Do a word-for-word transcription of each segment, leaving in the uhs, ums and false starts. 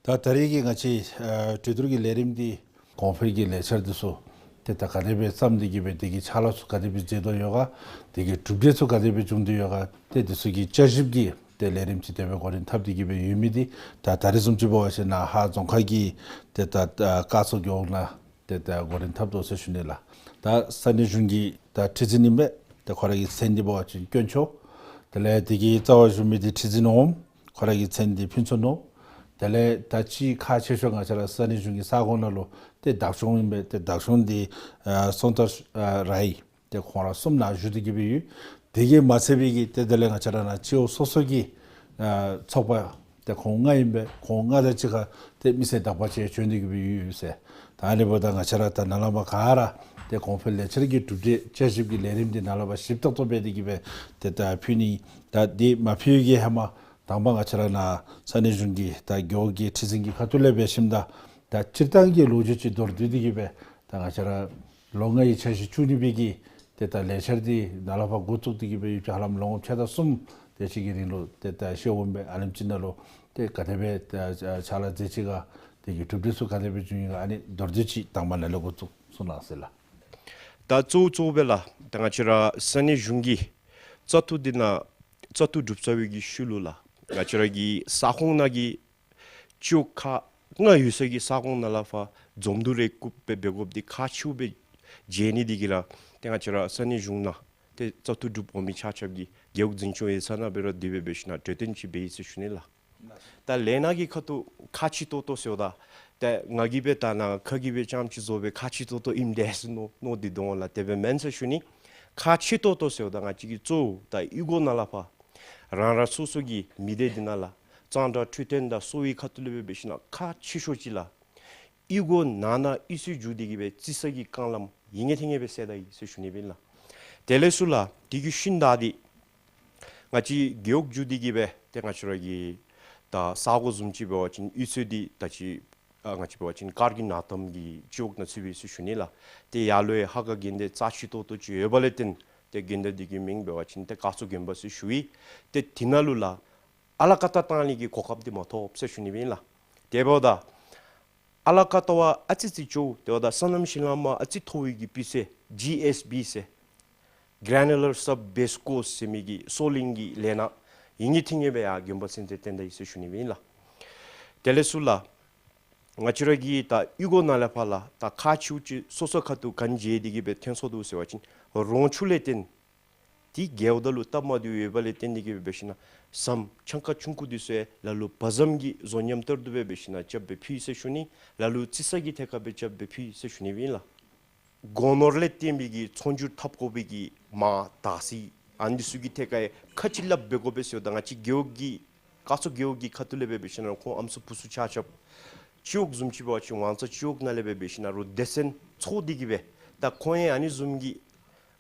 ད་ད་རེས་ཀྱི་ང་བཅས་ཨ་གྲོས་བསྡུར་གྱི་ལས་རིམ་འདི་གོང་འཕེལ་གྱི་ལས་འཆར་འདི་ཚུ་ཏེ་ད་ག་དེ་སྦེ་བརྩམས་ཏེ་གི་སྦེ་དེ་གི་ཕྱག་ལཱ་ཚུ་ག་དེ་སྦེ་མཛད་དོ་ཡོད་ག། དེ་གི་གྲུབ་འབྲས་ཚུ་ག་དེ་སྦེ་བྱུང་སྟེ་ཡོད་ག། ཏེ་འདི་ཚུ་གི་བསྐྱར་ཞིབ་ཀྱི་ཏེ་ལས་རིམ་ཅིག་དེ་སྦེ་འགོ་འདྲེན་འཐབ་སྟེ་གི་སྦེ་ཡོད་མི་འདི་ད་ད་རེས་བཟུམ་ཅིག་འབད་བ་ཅིན་ནཱ་ཧཱ་རྫོང་ཁག་གི་ཏེ་ད་ད་ཀ་ཚོ་རྒེད་འོག་ནང་ཏེ་ད་འགོ་འདྲེན་འཐབ་དོ་ཟེར་ཞུ་ནི་ལགས། ད་ས་གནས་གཞུང་གི་ད་ཁྲི་འཛིན་ཨིན་པས། ཏེ་ཁོ་ར་གི་མཚན་འདི་འབད་བ་ཅིན་དཀོན་མཆོག། དེ་ལས་དེ་གི་རྩ་བར་བཞུགས་མི་འདི་ཁྲི་འཛིན་འོགམ། ཁོ་ར་གི་མཚན་འདི་ཕུན་ཚོགས་ནོར། དེ་ལས་ད་ཅི་ཁག་ཆེ་ཤོས་ང་བཅས་ར་ས་གནས་གཞུང་གི་ས་ཁོངས་ནང་ལུ་ཏེ་བདག་སྐྱོང་ཨིན་པས། ཏེ་བདག་སྐྱོང་འདི་ཨ་སོང་ཏར་ཨ་རའི་ཏེ་ཁོང་ར་གསུམ་ནཱ་བཞུགས་ཏེ་གི་སྦེ་ཡོད། དེ་གིས་མ་ཚད་པའི་གི་ཏེ་དེ་ལས་ང་བཅས་ར་ནཱ་སྤྱི་འོག་སོ་སོ་གི་ཨ་ཚོགས་པ་ཏེ་ཁོང་ལྔ་ཨིན་པས། ཁོང་ལྔ་དང་གཅིག་ཁར་ཏེ་མི་སེར་དག་པ་ཅིག་བྱོན་ཏེ་གི་སྦེ་ཡོད་ཟེར། ད་ཨ་ནི་འབདཝ་ད་ང་བཅས་ར་ད་ནཱ་ལས་ཕར་ག་ར་ཏེ་གོང་འཕེལ་ལས་འཆར་གྱི་གྲུབ་འབྲས་བསྐྱར་ཞིབ་ཀྱི་ལས་རིམ་འདི་ནཱ་ལས་ཕར་ཞིབ་ཏོག་ཏོ་འབད་དེ་གི་སྦེ་ཏེ་ད་ཕུལ་ནི། ད་འདི་མ་ཕུལ་གི་ཧེ་མ་དང་པ་ང་བཅས་ར་ནཱ་ས་གནས་གཞུང་གི་ད་རྒེད་འོག་གི་ཁྲི་འཛིན་གྱི་ཁ་ཐུག་ལས་འབད་ཞིནམ་ད་ད་སྤྱིར་བཏང་གི་ལོ་རྒྱུས་ཅིག་མདོར་བསྡུས་ཏེ་གི་སྦེ་ད་ང་བཅས་ར་ལོ་ལྔའི་འཆར་གཞི་བཅུ་གཉིས་པའི་གི་ཏེ་ད་ལས་འཆར་འདི་ནཱ་ལས་ཕར་འགོ་བཙུགས་ཏེ་གི་སྦེ་ཡོད་པའི་ཧ་ལམ་ལོ་ངོ་ཕྱེད་དང་གསུམ་དེ་ཅིག་གི་རིང་ལུ་ཏེ་ད་ཤེས་འོང་པས། ཨ་ནེམ་ཅིག་ནང་ལུ་ཏེ་ག་དེ་སྦེ་ད་ཕྱག་ལཱ་མཛད་ཅི་ག། དེ་གི་གྲུབ་འབྲས་ཚུ་ག་དེ་སྦེ་བྱུང་ཡི་ག། ཨ་ནི་མདོར་བསྡུས་ཅིག་དང་པ་ནཱ་ལས་འགོ་བཙུགས་གསུང་གནང་ཟེར་ལགས། ད་གཙོ་བོ་གཙོ་བོ་སྦེ་ལགས། ད་ང་བཅས་ར་ས་གནས་གཞུང་གི་བཙག་འཐུ་འདི་ནང་བཙག་འཐུ་གྲུབ་ཚར་བའི་གི་ཤུལ་ལུ་ལགས། ང་བཅས་ར་གི་ས་ཁོངས་ནང་གི་སྤྱི་འོག་ཁག་ལྔ་ཡོད་ས་གི་ས་ཁོངས་ནང་ལས་ཕར་འཛོམས་འདུ་རེ་བཀུག་སྦེ་འབད་དགོཔ་འདི་ཁག་ཆེཝ་སྦེ་མཇལ་ནི་འདི་གིས་ལགས། ཏེ་ང་བཅས་ར་ས་གནས་གཞུང་ནང་ཏེ་བཙག་འཐུ་གྲུབ་འོང་མི་ཆ་ཁྱབ་ཀྱིས་རྒེད་འོག་འཛིན་སྐྱོང་ཡིག་ཚང་ནང་འབད་རུང་དེ་སྦེ་འབད་ཞིན་ན་གྲོས་བསྟུན་ཅིག་འབད་ཡི་ཟེར་ཞུ་ནི་ལགས། ད་ལས་སྣ་གི་ཁ་ཐུག་ཁག་ཆེ་ཏོག་ཏོ་ཟེརཝ་ད་ཏེ་ང་གིས་སྦེ་ད་ནཱ་ཁ་གིས་སྦེ་རྐྱངམ་ཅིག་བཟོ་སྦེ་ཁག་ཆེ་ཏོག་ཏོ་ཨིནམ་འདྲས་ཟེར་མནོ་མནོ་སྟེ་འདུག་ལགས། དེ་སྦེ་མེན་ཟེར་ཞུ་ནི། ཁག་ཆེ་ཏོག་ཏོ་ཟེརཝ་ད་ང་བཅས་ཀྱི་གཙོ་བོ་ད་གཡུས་སྒོ་ནང་ལས་ཕར་རང་རང་སོ་སོ་གི་མི་སྡེ་འདི་ནང་ལས་གཙང་སྦྲ་འཕྲོད་བསྟེན་དང་གསོ་བའི་ཁ་ཐུག་ལས་སྦེ་འབད་ཞིན་ན་ཁག་ཆེ་ཤོས་ཅིག་ལགས། གཡུས་སྒོ་ནང་ན་གཡུས་ཚན་བརྒྱུད་དེ་གི་སྦེ་རྩི་ས་གི་རྐང་ལམ་ཡིན་ངེས་ཐོན་ངེས་སྦེ་སེལ་ད་ཡི་ཟེར་ཞུ་ནི་ཨིན་ལགས། དེ་ལས་ཚུར་ལགས་དེ་གི་ཤུལ་ད་འདི་ང་བཅས་རྒེད་འོག་བརྒྱུད་དེ་གི་སྦེ་ཏེ་ང་བཅས་ར་གི་ད་ས་གོ་བཟུམ་ཅིག་འབད་བ་ཅིན་གཡུས་ཚན་འདི་ད་ཅི་ཨ་ང་བཅས་འབད་བ་ཅིན་དཀར་གྱི་ནགས་གཏམ་གྱི་སྤྱི་འོག་ནང་ཚུད་པས་ཟེར་ཞུ་ནི་ལགས། ཏེ་ཡར་ལུ་ཡང་ཧ་ག་དགོན་སྡེ་རྩ་ཆེ་ཏོག་ཏོ་ཅིག་ཡོད་པ་ལས་བརྟེན་ཏེ་དགོན་སྡེ་འདི་གི་མིང་འབད་བ་ཅིན་ཏེ་ཀ་ཚོ་དགོན་པ་ཟེར་ཞུ་ཡི། ཏེ་དེ་ནང་ལུ་ལགས་ཨ་ལ་ཀ་ཏ་བཏང་ནི་གི་གོ་སྐབས་འདི་མ་ཐོབ་ཟེར་ཞུ་ནི་ཨིན་ལགས། དེ་འབདཝ་ད་ཨ་ལ་ཀ་ཏ་བ་ཨ་ཙི་ཙི་ཅིག་དེ་འབདཝ་ད་སོ་ནམ་ཤིང་ལཱ་མ་ཨ་ཙི་མཐོ་བའི་གི་སྤུས་ཚད་ཇི་ཨེསི་བི་ཟེར་གྷ་རེ་ནུ་ལར་སབ་བེསི་ཀོསི་ཟེར་མི་གི་སོ་གླིང་གི་ལས་སྣ་ཡིན་ངེས་ཐོན་ངེས་སྦེ་ཡར་དགོན་པ་ཚུན་ཚོད་བཏོན་ད་ཡི་ཟེར་ཞུ་ནི་ཨིན་ལགས། དེ་ལས་ཚུར་ལགས་ང་བཅས་ར་གི་ད་གཡུས་སྒོ་ནང་ལས་ཕར་ལགས་ད་ཁག་ཆེཝ་ཅིག་སོ་སོ་ཁ་ཐུག་ག་ཅི་བྱས་ཏེ་གི་སྦེ་ཐོན་སོ་འདུག་ཟེར་བ་ཅིན་རོང་ཆུ་ལས་བརྟེན་ཏེ་རྒེད་འོག་ད་ལུ་སྟབས་མ་བདེཝ་ཡོད་པ་ལས་བརྟེན་ཏེ་གི་སྦེ་འབད་ཞིན་ན་ཟམ་ཆང་ཁ་ཆུང་ཀུ་འདི་ཚུ་ཡང་ལ་ལུ་བ་ཟམ་གྱི་བཟོ་ཉམས་ལྟར་དུ་སྦེ་འབད་ཞིན་ན་རྐྱབ་སྦེ་ཕུལ་ཡི་ཟེར་ཞུ་ནི། ལ་ལུ་རྩི་ས་གི་ཐད་ཁར་སྦེ་རྐྱབ་སྦེ་ཕུལ་ཡི་ཟེར་ཞུ་ནི་ཨིན་ལགས། སྒོ་ནོར་ལས་བརྟེན་པའི་གི་ཚོང་འགྱུར་འཐབ་དགོ་པའི་གི་མར་དར་ཚིལ་ཨ་ནི་ཚུ་གི་ཐད་ཁར་ཡང་ག་ཅི་སླབ་འབད་དགོ་པས་ཟེརཝ་ད་ང་བཅས་རྒེད་འོག་གི་ཀ་ཚོ་རྒེད་འོག་གི་ཁ་ཐུག་ལས་སྦེ་འབད་ཞིན་ན་ཁོང་ཨམ་སྲུ་བུ་ཚུ་ཆ་ཁྱབ་སྤྱི་འོག་བཟུམ་ཅིག་འབད་བ་ཅིན་ཝང་ཚ་སྤྱི་འོག་ནང་ལས་སྦེ་འབད་ཞིན་ན་རུང་སྡེ་ཚན་ཚོགས་ཏེ་གི་སྦེ་ད་ཁོང་ཡང་ཨ་ནི་བཟུམ་གྱི་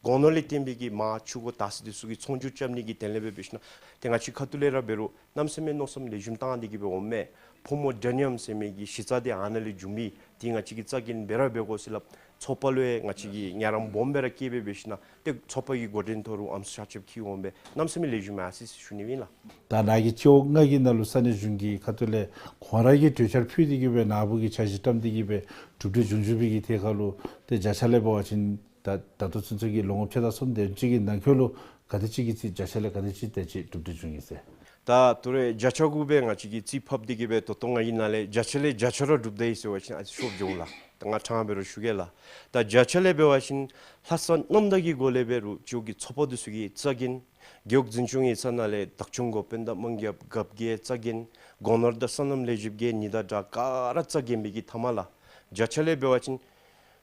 སྒོ་ནོར་ལས་བརྟེན་པའི་གི་མར་ཆུ་འགོ་དར་ཚིལ་འདི་ཚུ་གི་ཚོང་འགྱུར་རྐྱབ་ནི་གི་དོན་ལས་སྦེ་འབད་ཞིན་ན་ཏེ་ང་བཅས་ཁ་ཐུག་ལས་ར་འབད་རུང་གནམ་མེད་ས་མེད་མནོ་བསམ་ལེགས་ཤོམ་བཏང་སྟེ་གི་སྦེ་འོངམ་མས། ཕོ་མོ་འདྲ་མཉམ་ཟེར་མི་གི་གཞི་རྩ་འདི་ཨ་ནཱ་ལས་འབྱུངམ་མས། ཏེ་ང་བཅས་ཀྱིས་རྩ་འགེངས་འབད་ར་འབད་དགོ་ཟེར་སླབ། ཚོགས་པ་ལུ་ཡང་ང་བཅས་ཀྱིས་ཉེ་རང་སྦོམ་སྦེ་ར་བསྐྱེད་སྦེ་འབད་ཞིན་ན་ཏེ་ཚོགས་པ་གི་འགོ་འདྲེན་ཐོག་རུང་ཨམ་སྲུ་ཆ་ཁྱབ་འཁྱིད་འོང་སྦེ་གནམ་མེད་ས་མེད་ལེགས་ཤོམ་ཡར་སོ་ཡི་ཟེར་ཞུ་ནི་ཨིན་ལགས། ད་ནཱ་གི་སྤྱི་འོག་ལྔ་གི་ནང་ལུ་ས་གནས་གཞུང་གི་ཁ་ཐུག་ལས་ཁོང་ར་གིས་གྲོས་འཆར་ཕུལ་ཏེ་གི་སྦེ་ནཱ་བུ་གིས་འཆར་གཞི་བཀྲམ་སྟེ་གི་སྦེ་གྲུབ་འབྲས་བྱུང་བྱུངམ་གི་ཐད་ཁར་ལུ་ཏེ་བརྒྱ་ཆ་ལས་འབད་བ་ཅིན་ད་ད་ལྟོ་ཚུན་ཚོད་ཀྱི་ལོ་ངོ་ཕྱེད་དང་གསུམ་དེམ་ཅིག་གི་ནང་འཁོད་ལུ་ག་དེ་ཅིག་གི་རྩིས་བརྒྱ་ཆ་ལས་ག་དེ་ཅིག་དེ་ཅིག་གྲུབ་འབྲས་བྱུང་ཡི་ཟེར། ད་ད་རེས་བརྒྱ་ཆ་གུ་སྦེ་ང་བཅས་ཀྱིས་རྩིས་ཕབ་སྟེ་གི་སྦེ་ད་ལྟོ་ང་གིས་ནཱ་ལས་བརྒྱ་ཆ་ལས་བརྒྱ་ཆ་ར་གྲུབ་ད་ཡི་ཟེར་བ་ཅིན་ཨ་ཙི་ཤོབ་འགྱོ་འོང་ལགས། ད་ང་ཕྲང་སྦེ་ར་ཞུ་གེ་ལགས། ད་བརྒྱ་ཆ་ལས་འབད་བ་ཅིན་ལྷག་བསམ་རྣམ་དག་གི་སྒོ་ལས་འབད་རུང་སྤྱི་འོག་གི་ཚོགས་པ་འདི་ཚུ་གིས་རྩ་འགེངས། རྒེད་འོག་འཛིན་སྐྱོང་ཡིག་ཚང་ནང་ལས་བདག་སྐྱོང་འགོ་དཔོན་དང་དམངས་རྒཔོ་རྒཔོ་གིས་རྩ་འགེངས། སྒོ་ནོར་དང་སོ་ནམ་ལས་བྱེདཔ་གིས་ནི་དང་དྲག་ག་ར་རྩ་འགེངས་པའི་གི་མཐའ་མ་ལགས། བརྒྱ་ཆ་ལས་འབད་བ་ཅིན་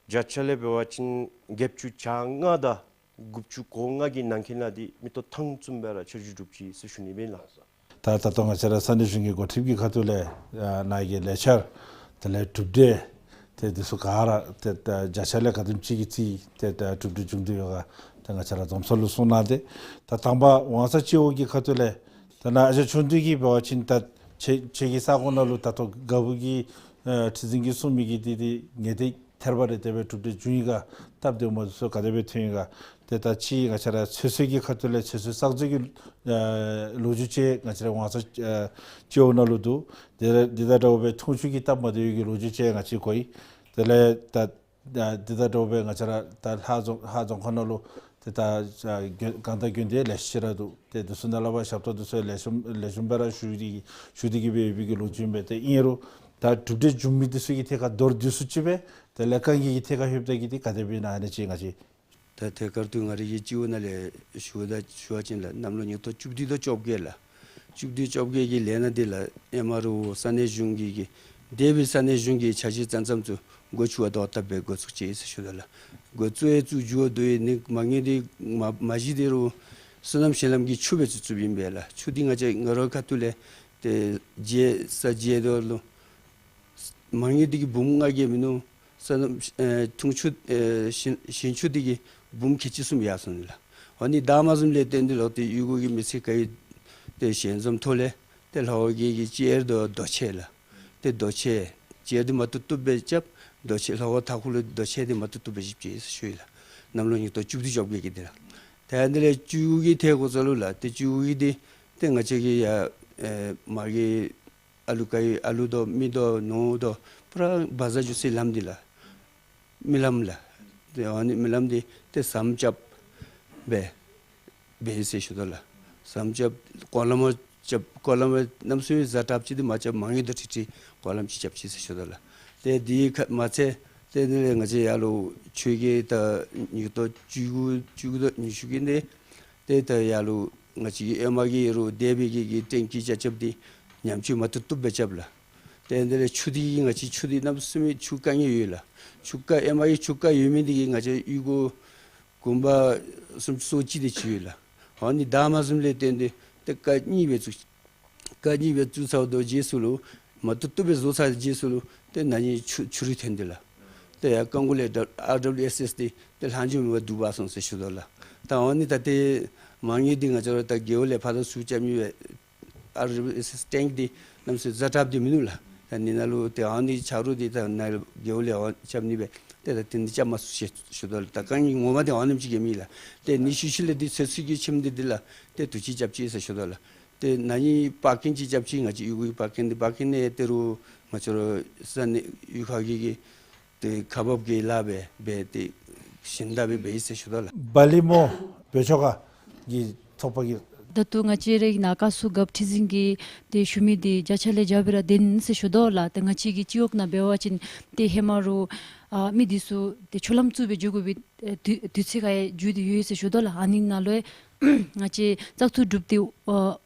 བརྒྱ་ཆ་ལས་འབད་བ་ཅིན་བརྒྱད་ཅུ་གྱ་ལྔ་དང་དགུ་བཅུ་གོ་ལྔ་གི་ནང་འཁོད་ནང་འདི་མི་ཐོབ་ཐངས་བཙུན་སྦེ་ར་འཆར་གཞི་གྲུབ་ཅི་ཟེར་ཞུ་ནི་ཨིན་ལགས། ད་ད་ལྟོ་ང་བཅས་ར་ས་གནས་གཞུང་གི་འགོ་ཁྲིདཔ་གི་ཁ་ཐུག་ལས་ཨ་ནཱ་གི་ལས་འཆར་དེ་ལས་གྲུབ་འབྲས་ཏེ་འདི་ཚུ་ག་ར་ཏེ་ད་བརྒྱ་ཆ་ལས་ག་དེམ་ཅིག་གི་རྩིས་ཏེ་ད་གྲུབ་འབྲས་བྱུང་སྟེ་ཡོད་ག་ཏེ་ང་བཅས་ར་འཛོམས་ས་ལུ་གསུང་གནང་སྟེ། ད་དང་པ་ཝང་ཚ་སྤྱི་འོག་གི་ཁ་ཐུག་ལས་ད་ནཱ་ཨ་ཅག་ཆོས་སྒྲོན་གྱིས་འབད་བ་ཅིན་ད་ཁྱེད་ཁྱེད་ཀྱི་ས་ཁོངས་ནང་ལུ་ད་ལྟོ་རྒཔོ་གིས་ཨ་ཁྲི་འཛིན་གྱིས་གསུང་མི་གི་འདི་འདི་ངེས་ཏེ་ ཐད་རི་བ་རི་དེ་སྦེ་གྲུབ་འབྲས་བྱུང་ཡི་ག། སྟབས་བདེཝ་མ་བདེཝ་ཚུ་ག་དེ་སྦེ་ཐོན་ཡི་ག། ཏེ་ད་ཅི་ང་བཅས་ར་ཚོད་བསྲེ་གི་ཁ་ཐུག་ལས་ཚོད་བསྲེ་བཙག་འཛུགས་ཀྱི་ཨ་ལོ་རྒྱུས་ཅིག་ང་བཅས་ར་ཝང་ཚ་ཨ་སྤྱི་འོག་ནང་ལུ་འདུག། དེ་ལས་འདི་དང་འདྲཝ་སྦེ་འཐུང་ཆུ་གི་སྟབས་མ་བདེ་བའི་གི་ལོ་རྒྱུས་ཅིག་ང་བཅས་གོ་ཡི། དེ་ལས་ད་ད་འདི་དང་འདྲཝ་སྦེ་ང་བཅས་ར་ད་ལྷ་རྫོང་ལྷ་རྫོང་ཁག་ནང་ལུ་ཏེ་ད་ཨ་དགོན་གང་དང་དགོན་སྡེ་ལེ་ཤ་ཅིག་ར་འདུག། ཏེ་དེ་ཚུ་ནང་ལས་ཕར་ཞབས་ཏོག་དེ་ཚུ་ལེགས་ཤོམ་ལེགས་ཤོམ་སྦེ་ར་ཞུ་སྟེ་ཞུ་སྟེ་གི་སྦེ་ཡོད་པའི་གི་ལོ་རྒྱུས་ཨིན་པས། ཏེ་ཨིན་རུང་ད་གྲུབ་འབྲས་བྱུང་མི་དེ་ཚུ་གི་ཐད་ཁར་མདོར་བསྡུས་སུ་ཅིག་སྦེ་ཏེ་ལས་བཀའ་འགྱུར་གྱི་ཐད་ཁར་ལྷོདཔ་ད་གི་འདི་ག་དེ་སྦེ་ཨིན་ན་ཨ་ནི་ཅིག་ང་བཅས། ད་ཐད་ཀར་དུ་ང་རའི་གི་སྤྱི་འོག་ནང་ལས་ཞུཝ་ད་ཞུ་བ་ཅིན་ལགས་གནམ་ལོ་ཉིས་སྟོང་བཅུ་བདུན་དང་བཅོ་བརྒྱད་ལགས། བཅུ་བདུན་བཅོ་བརྒྱད་ཀྱི་ལས་སྣ་འདི་ལགས་ཨེམ་ཨར་ཨོ་ས་གནས་གཞུང་གི་གི་འདས་པའི་ས་གནས་གཞུང་གི་འཆར་གཞི་ཙམ་ཙམ་ཚུ་འགོ་བཙུགས་པ་དོག་ལྟ་སྦེ་འགོ་བཙུགས་ཅི་ཟེར་ཞུ་དོ་ལགས། འགོ་བཙུགས་ཡང་བཙུགས་འགྱོ་དོ་ཡོད་ནི་མ་ངེས་ཏེ་མ་མ་གཞི་དེ་རུང་བསོད་ནམས་གཞན་ལམ་གྱི་ཆུ་སྦེ་བཙུགས་བཙུགསཔ་ཨིན་པས་ལགས། ཆུ་འདི་ང་བཅས་ང་རའི་ཁ་ཐུག་ལས་ཏེ་བརྗེ་ས་བརྗེ་དོ་ལོ། མ་ངེས་དེ་གི་འབུམ་ལྔ་བརྒྱ་མིན་ནུག། ས་ཨེ་འཐུང་ཆུ་ཨེ་ཞིང་ཞིང་ཆུ་དེ་གི་འབུམ་ཁལ་གཅིག་གསུམ་ཡར་སོང་ནི་ལགས། ཨ་ནི་ད་མ་བཟུམ་ལས་བརྟེན་ཏེ་ལོག་སྟེ་གཡུས་སྒོ་གི་མི་སེར་ག་ཡོད་ཏེ་ཞལ་འཛོམས་ཐོག་ལས་ཏེ་ལྷོ་ཁ་གི་གི་ཅེར་དོ་རྡོ་ཆས་ལགས། ཏེ་རྡོ་ཆས་ཅེར་དེ་མ་བཏུབ་བཏུབ་སྦེ་རྐྱབ། རྡོ་ཆས་ལྷོ་ཁ་མཐའ་འཁོར་ལུ་རྡོ་ཆས་དེ་མ་བཏུབ་བཏུབ་སྦེ་བཞེས་ཅི་ཟེར་ཞུ་ཡི་ལགས། གནམ་ལོ་ཉིས་སྟོང་བཅུ་བདུན་བཅོ་བརྒྱད་ཀྱི་འདི་ལགས། ཏེ་འདི་ལས་བཅུ་དགུ་གི་ཐད་འགོ་བཙུགས་ལོ་ལགས། ཏེ་བཅུ་དགུ་གི་འདི་ཏེ་ང་བཅས་ཀྱི་ཡ་ཨེ་མ་གི་ཨ་ལུ་ཀ་ཡི་ཨ་ལུ་དང་མི་དང་ནོར་དང་པུ་ར་བ་ཛར་འགྱོ་སའི་ལམ་འདི་ལགས། རྨི་ལམ་ལགས། ཏེ་ཨ་ནི་རྨི་ལམ་འདི་ཏེ་ཟམ་རྐྱབ་སྦེ་འབད་ཡི་ཟེར་ཞུ་དོ་ལགས། ཟམ་རྐྱབ་ཀོ་ལམ་རྐྱབ་ཀོ་ལམ་གནམ་མེད་ས་མེད་ཛ་དྲགཔ་ཅིག་འདི་མ་རྐྱབ། མ་དངུལ་དང་འཁྲིལ་འཁྲིལ་ཀོ་ལམ་ཅིག་རྐྱབ་ཅི་ཟེར་ཞུ་དོ་ལགས། ཏེ་འདི་ཁ་མ་ཚད་ཏེ་འདི་ལས་ང་བཅས་ཡར་ལུ་ཆོས་རྒྱལ་ད་ཉིས་སྟོང་བཅུ་དགུ་བཅུ་དགུ་དང་ཉི་ཤུ་གི་འདི་ཏེ་ད་ཡར་ལུ་ང་བཅས་ཀྱི་ཨེ་མ་གི་ཡར་ལུ་འདས་པའི་གི་གི་ཊེང་ཀི་ཅ་རྐྱབ་འདི་ཉམས་བཅོས་མ་བཏུབ་བཏུབ་སྦེ་རྐྱབ་ལགས། ཏེ་འདི་ལས་ཆུ་འདི་ང་བཅས་ཆུ་འདི་གནམ་མེད་ས་མེད་ཆུ་དཀའ་ངལ་ཡོད་ལགས། ཆུ་རྐ་ཨེ་མ་གི་ཆུ་རྐ་ཡོད་མི་འདི་གིས་ང་བཅས་གཡུས་སྒོ་དགོན་པ་སུམ་ཅུ་སོ་གཅིག་དེ་ཅིག་ཡོད་ལགས། ཨ་ནི་ད་མ་བཟུམ་ལས་བརྟེན་ཏེ་ཏེ་རྐ་གཉིས་སྦེ་བཙུགས། རྐ་གཉིས་སྦེ་བཙུགས་ཚརཝ་དང་རྗེས་སུ་ལུ་མ་བཏུབ་བཏུབ་སྦེ་བཟོ་ཚར་རྗེས་སུ་ལུ་ཏེ་ན་ནིང་ཆུ་ཆུ་རུད་ཐོན་ཏེ་ལགས། ཏེ་ཡར་རྐང་གུ་ལས་ཨར་ཌབ་ལུ་ཨེསི་ཨེསི་འདི་ཏེ་ལྷག་འཕྲོ་མེད་པར་བསྡུ་འབག་སོང་ཟེར་ཞུ་དོ་ལགས། ད་ཨ་ནི་ད་ཏེ་མ་དངུལ་འདི་ང་བཅས་ར་ད་རྒེད་འོག་ལས་ཕར་དང་ཚུར་རྐྱབ་ནི་སྦེ་ཨར་ཌབ་ལུ་ཨེསི་ཊེང་ཀི་འདི་གནམ་མེད་ས་མེད་ཛ་དྲགཔ་འདི་མིན་ནུག་ལགས། ད་ཨ་ནི་ནང་ལུ་ཏེ་ཨ་ནི་ཆ་རོགས་འདི་ད་ནཱ་རྒེད་འོག་ལས་ཨ་རྐྱབ་ནི་སྦེ་ཏེ་ད་དེ་འདི་རྐྱབ་མ་ཚུགས་ཟེར་ཞུ་དོ་ལགས། ད་རྐང་གཉིས་ངོ་མ་འདི་ཨ་ནེམ་ཅིག་གི་མས་ལགས། ཏེ་ཉི་ཤུ་ཤུལ་ལས་འདི་ཚོད་བསྲེ་གི་ཁྱིམ་འདི་འདི་ལགས་ཏེ་དུས་ཅི་རྐྱབ་ཅི་ཟེར་ཞུ་དོ་ལགས། ཏེ་ན་ནིང་པར་ཀིང་ཅིག་རྐྱབ་ཅི། ང་བཅས་གཡུས་སྒོའི་པར་ཀིང་འདི་པར་ཀིང་ནང་ཏེ་རུང་ང་བཅས་ར་ས་གནས་གཡུས་ཁ་གི་གི་ཏེ་ཁག་འབག་གི་ལཱ་འབད་འབད་དེ་ཞིང་བདག་སྦེ་འབད་ཡི་ཟེར་ཞུ་དོ་ལགས། བ་ལི་མོ་བོད་ཆོལ་ཁ་གི་ཚོགས་པ་གི། ད་ལྟོ་ང་བཅས་རའི་ནཱ་བཀའ་ཟུར་རྒཔོ་ཁྲི་འཛིན་གྱིས་ཏེ་ཞུ་མི་འདི་བརྒྱ་ཆ་ལས་བརྒྱ་སྦེ་ར་བདེན་ཟེར་ཞུ་དོ་ལགས། ཏེ་ང་བཅས་ཀྱི་སྤྱི་འོག་ནང་འབད་བ་ཅིན་ཏེ་ཧེ་མ་རུང་ཨ་མི་འདི་ཚུ་ཏེ་ཆུ་ལམ་བཙུགས་སྦེ་འགྱོ་དགོ་པའི་ཨེ་དུས་དུས་ཚོད་ཁར་ཡང་འགྱོ་སྟེ་ཡོད་ཟེར་ཞུ་དོ་ལགས། ཨ་ནི་ནང་ལུ་ཡང་ང་བཅས་བཙག་འཐུ་གྲུབ་སྟེ་ཨ་